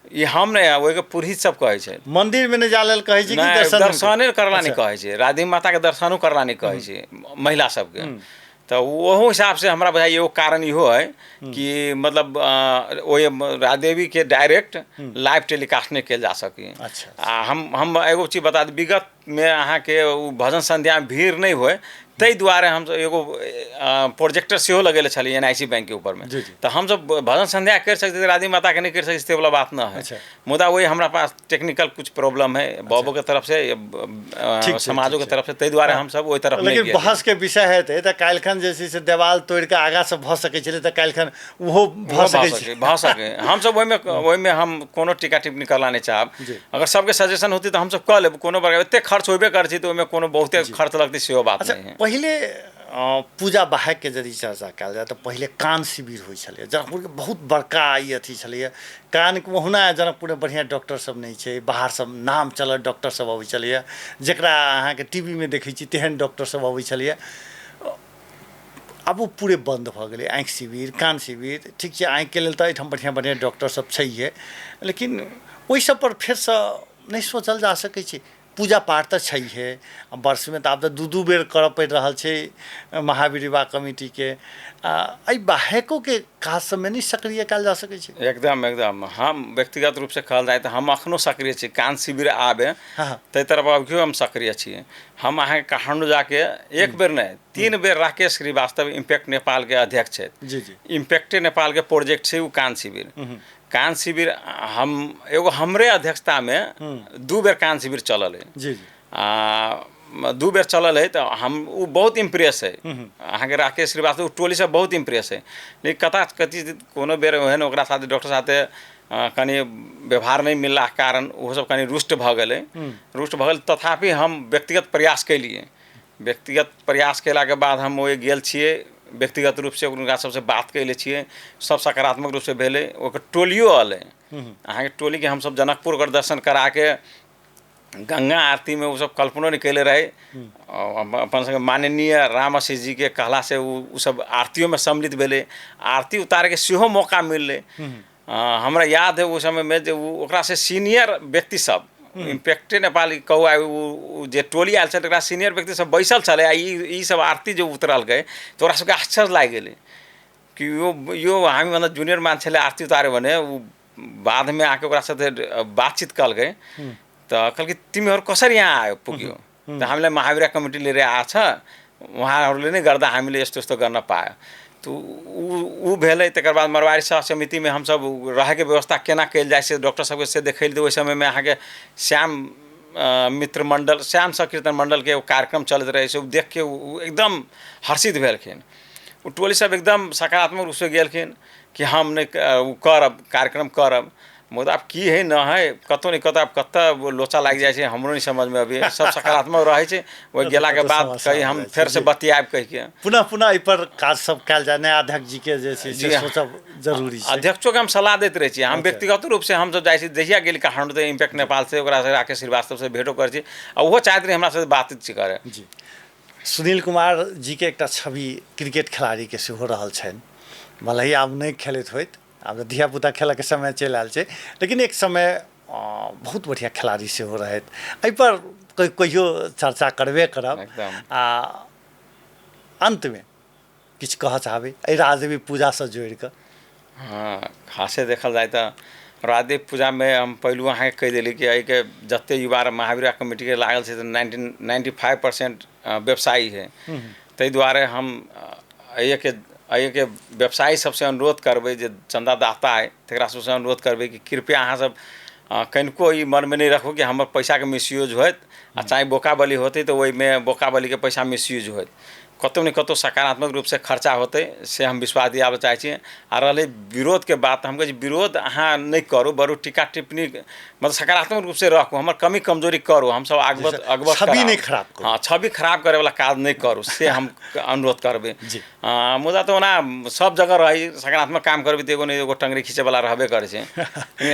ई हम नहि, ओहिके पुरोहित सब कहै छै। मंदिरमे नहि जा लेल कहै छै, दर्शने करला नहि कहै छै, राधे माताके दर्शनो करला नहि कहै छै महिला सबके। तऽ ओहो हिसाबसँ हमरा बुझाइए एगो कारण इहो है कि मतलब ओहि राजदेवीके डायरेक्ट लाइव टेलीकास्ट नहि कयल जा सकी। आ हम एगो चीज बता दी, विगतमे अहाँके ओ भजन संध्यामे भीड़ नहि होइ ताहि दुआरे हमसब एगो प्रोजेक्टर सेहो लगेले छलियै NIC बैंकके ऊपरमे। तऽ हमसब भजन संध्या करि सकैत छी, राधे माताके नहि करि सकैत छी, वाला बात न है। मुदा वही हमरा पास टेक्निकल कुछ प्रॉब्लम है बाबूके तरफ से, समाजोके तरफ से, ताहि दुआरे हमसब ओहि तरफ। लेकिन बहसके विषय हेतै तऽ काल्हिखन जे छै से देवाल तोड़िके आगाँ से भऽ सकै छलै, तऽ काल्हिखन ओहो भऽ सकै छै, भऽ सकै। हमसब ओहिमे हम कोनो टीका टिप्पणी करला नहि चाहब। अगर सबके सजेशन होतै तऽ हमसब कऽ लेब, कोनो बड़का एते खर्च होबे करै छै तऽ ओहिमे कोनो बहुते खर्च लगतै सेहो बात नहि है। पहिले पूजा बाहेकके यदि चर्चा कयल जाय तऽ पहिले कान शिविर होइ छलै जनकपुरके, बहुत बड़का ई अथी छलैए कानके। ओहुना जनकपुरमे बढ़िआँ डॉक्टर सब नहि छै, बाहर सब नाम चलल डॉक्टर सब अबै छलैए, जकरा अहाँके टीवीमे देखै छी तेहन डॉक्टर सब अबै छलैए। आब ओ पूरे बन्द भऽ गेलै, आँखि शिविर, कान शिविर। ठीक छै, आँखिके लेल तऽ एहिठाम बढ़िआँ बढ़िआँ डॉक्टर सब छैहे, लेकिन ओहि सब पर फेरसँ नहि सोचल जा सकै छै? पूजा पाठ तऽ छैहे, वर्षमे तऽ आब तऽ 2-2 बेर करऽ पड़ि रहल छै महावीर युवा कमिटीके। एहि बाहेकोके काज सबमे नहि सक्रिय कयल जा सकै छै? एकदम एकदम। हम व्यक्तिगत रूपसँ कहल जाय तऽ हम अखनो सक्रिय छी। कान शिविर आबे ताहि तरफ अभियो हम सक्रिय छी। हम अहाँके काठमाण्डू जाके एक बेर नहि, 3 बेर राकेश श्रीवास्तव इम्पैक्ट नेपालके अध्यक्ष छथि। जी जी इम्पैक्टे नेपालके प्रोजेक्ट छै ओ कान शिविर। कान शिविर हम एगो हमरे अध्यक्षतामे 2 बेर कान शिविर चलल है। जी जी आ 2 बेर चलल है, तऽ हम ओ बहुत इम्प्रेस है अहाँके राकेश श्रीवास्तव, ओ टोली सब बहुत इम्प्रेस है। लेकिन कथा कथी, कोनो बेर ओहन ओकरा साथे डॉक्टर साथे कनि व्यवहार नहि मिललाके कारण ओहो सब कनि रुष्ट भऽ गेलै, रुष्ट भऽ गेल। तथापि हम व्यक्तिगत प्रयास केलियै। व्यक्तिगत प्रयास केलाके बाद हम ओहि गेल छियै, व्यक्तिगत रूपसँ हुनका सबसँ बात कयले छियै, सब सकारात्मक रूपसँ भेलै। ओकर टोलियो एलै अहाँके, टोलीके हमसब जनकपुर ओकर दर्शन कराके गंगा आरतीमे ओसब कल्पनो नहि कयले रहै। अपन सबके माननीय राम आशीष जीके कहलासँ ओ सब आरतियोमे सम्मिलित भेलै, आरती उतारैके सेहो मौका मिललै। हमरा याद है ओहि समयमे जे ओ ओकरासँ सीनियर व्यक्ति सब, इम्पैक्टे नेपाली कहू आ ओ जे टोली आयल छलै, तकरा सीनियर व्यक्ति सब बैसल छलै आ ई सब आरती जे उतरलकै तऽ ओकरा सबके आश्चर्य लागि गेलै कि यो यो हामीभन्दा जुनियर मान्छेले आरती उतार्यो भने। ऊ बादमे आके ओकरा साथे बातचित कलकै तऽ कहलकै, तिमीहरू कसरी यहाँ आयो पुग्यो? तऽ हामीलाई महावीर कमिटी लिएर आएको छ, उहाँहरूले नै गर्दा हामीले यस्तो यस्तो गर्न पायो। तऽ ऊ भेलै। तकर बाद मरवाड़ी सभा समितिमे हमसब रहैके व्यवस्था केना कयल जाइ से डॉक्टर सबके से देखैली। ओहि समयमे अहाँके श्याम मित्र मण्डल, श्याम संकीर्तन मण्डलके एगो कार्यक्रम चलैत रहै, से ओ देखके ओ एकदम हर्षित भेलखिन। ओ टोली सब एकदम सकारात्मक रूपसँ गेलखिन कि हम नहि ओ करब, कार्यक्रम करब। मुदा आब की है न है, कतहु नहि कतहु आब कतऽ लोचा लागि जाइ छै, हमरो नहि समझमे अभी। सब सकारात्मक रहै छै, ओहि गेलाके बाद कही हम फेरसँ बतियाएब कहिके। पुनः पुनः एहिपर काज सब कयल जाय, नया अध्यक्ष जीके जे छै से सोचब जरूरी छै। अध्यक्षोके हम सलाह दैत रहै छी। हम व्यक्तिगत रूपसँ हमसब जाइ छी, जहिया गेली काठमाण्डू तऽ इम्पैक्ट नेपालसँ ओकरा राकेश श्रीवास्तवसँ भेटो करै छी आ ओहो चाहैत रहै हमरा से बातचीत करै। जी, सुनील कुमार जीके एकटा छवि क्रिकेट खेलाड़ीके सेहो रहल छनि, भले ही आब नहि खेलैत होइत, आब तऽ धियापुता खेलऽके समय चलि आयल छै, लेकिन एक समय बहुत बढ़िआँ खेलाड़ी सेहो रहथि। एहिपर कहियो चर्चा करबे करब। आ अन्तमे किछु कहऽ चाहबै एहि राजदेवी पूजासँ जोड़िकऽ? हँ, खासे देखल जाय तऽ राजदेव पूजामे हम पहिलु अहाँके कहि देली कि एहिके जते युवा महावीर कमिटीके लागल छै तऽ 95% व्यवसायी है। ताहि दुआरे हम एहिके व्यवसायी सबसँ अनुरोध करबै, जे चन्दादाता है तकरा सबसँ अनुरोध करबै कि कृपया अहाँ सब कनिको ई मनमे नहि राखू कि हमर पैसाके मिसयूज होयत, आ चाहे बोका बलि होतै तऽ ओहिमे बोका बलिके पैसा मिसयूज होयत। कतहु ने कतहु सकारात्मक रूपसँ खर्चा होतै से हम विश्वास दियाबऽ चाहै छी। आ रहलै विरोधके बात, हम कहै छी विरोध अहाँ नहि करू, बरु टीका टिप्पणी मतलब सकारात्मक रूपसँ राखू, हमर कमी कमजोरी करू, हमसब अगवत अगवत छवि नहि खराब करू। हँ, छवि खराब करैवला काज नहि करू से हम अनुरोध करबै। मुदा तऽ ओना सब जगह रही सकारात्मक काम करबै तऽ एगो ने एगो टङ्गरी खींचैवला रहबे करै छै।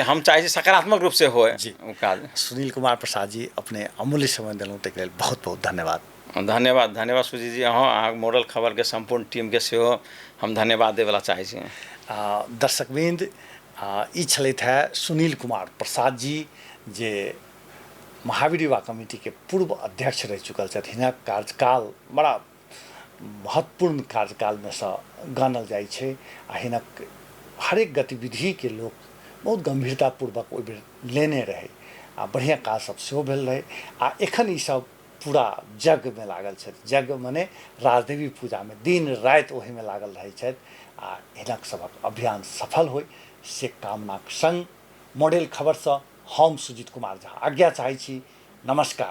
हम चाहै छी सकारात्मक रूपसँ होय ओ काज। सुनील कुमार प्रसाद जी, अपने अमूल्य समय देलहुँ ताहिके लेल बहुत बहुत धन्यवाद। धन्यवाद, धन्यवाद सुजीत जी। अहाँ मॉडल खबरके सम्पूर्ण टीमके सेहो हम धन्यवाद देबैला चाहै छी। दर्शकवृन्द, ई छलथि है सुनील कुमार प्रसाद जी, जे महावीर युवा कमिटीके पूर्व अध्यक्ष रहि चुकल छथि। हिनक कार्यकाल बड़ा महत्वपूर्ण कार्यकालमेसँ गानल जाइ छै आ हिनक हरेक गतिविधिके लोक बहुत गम्भीरतापूर्वक ओहि बेर लेने रहै आ बढ़िआँ काज सब सेहो भेल रहै। आ एखन ई सब पूरा यज्ञमे लागल छथि। यज्ञ मने राजदेवी पूजामे दिन राति ओहिमे लागल रहै छथि आ हिनक सभक अभियान सफल होइ से कामनाक संग मॉडल खबरसँ हम सुजीत कुमार झा आज्ञा चाहै छी। नमस्कार।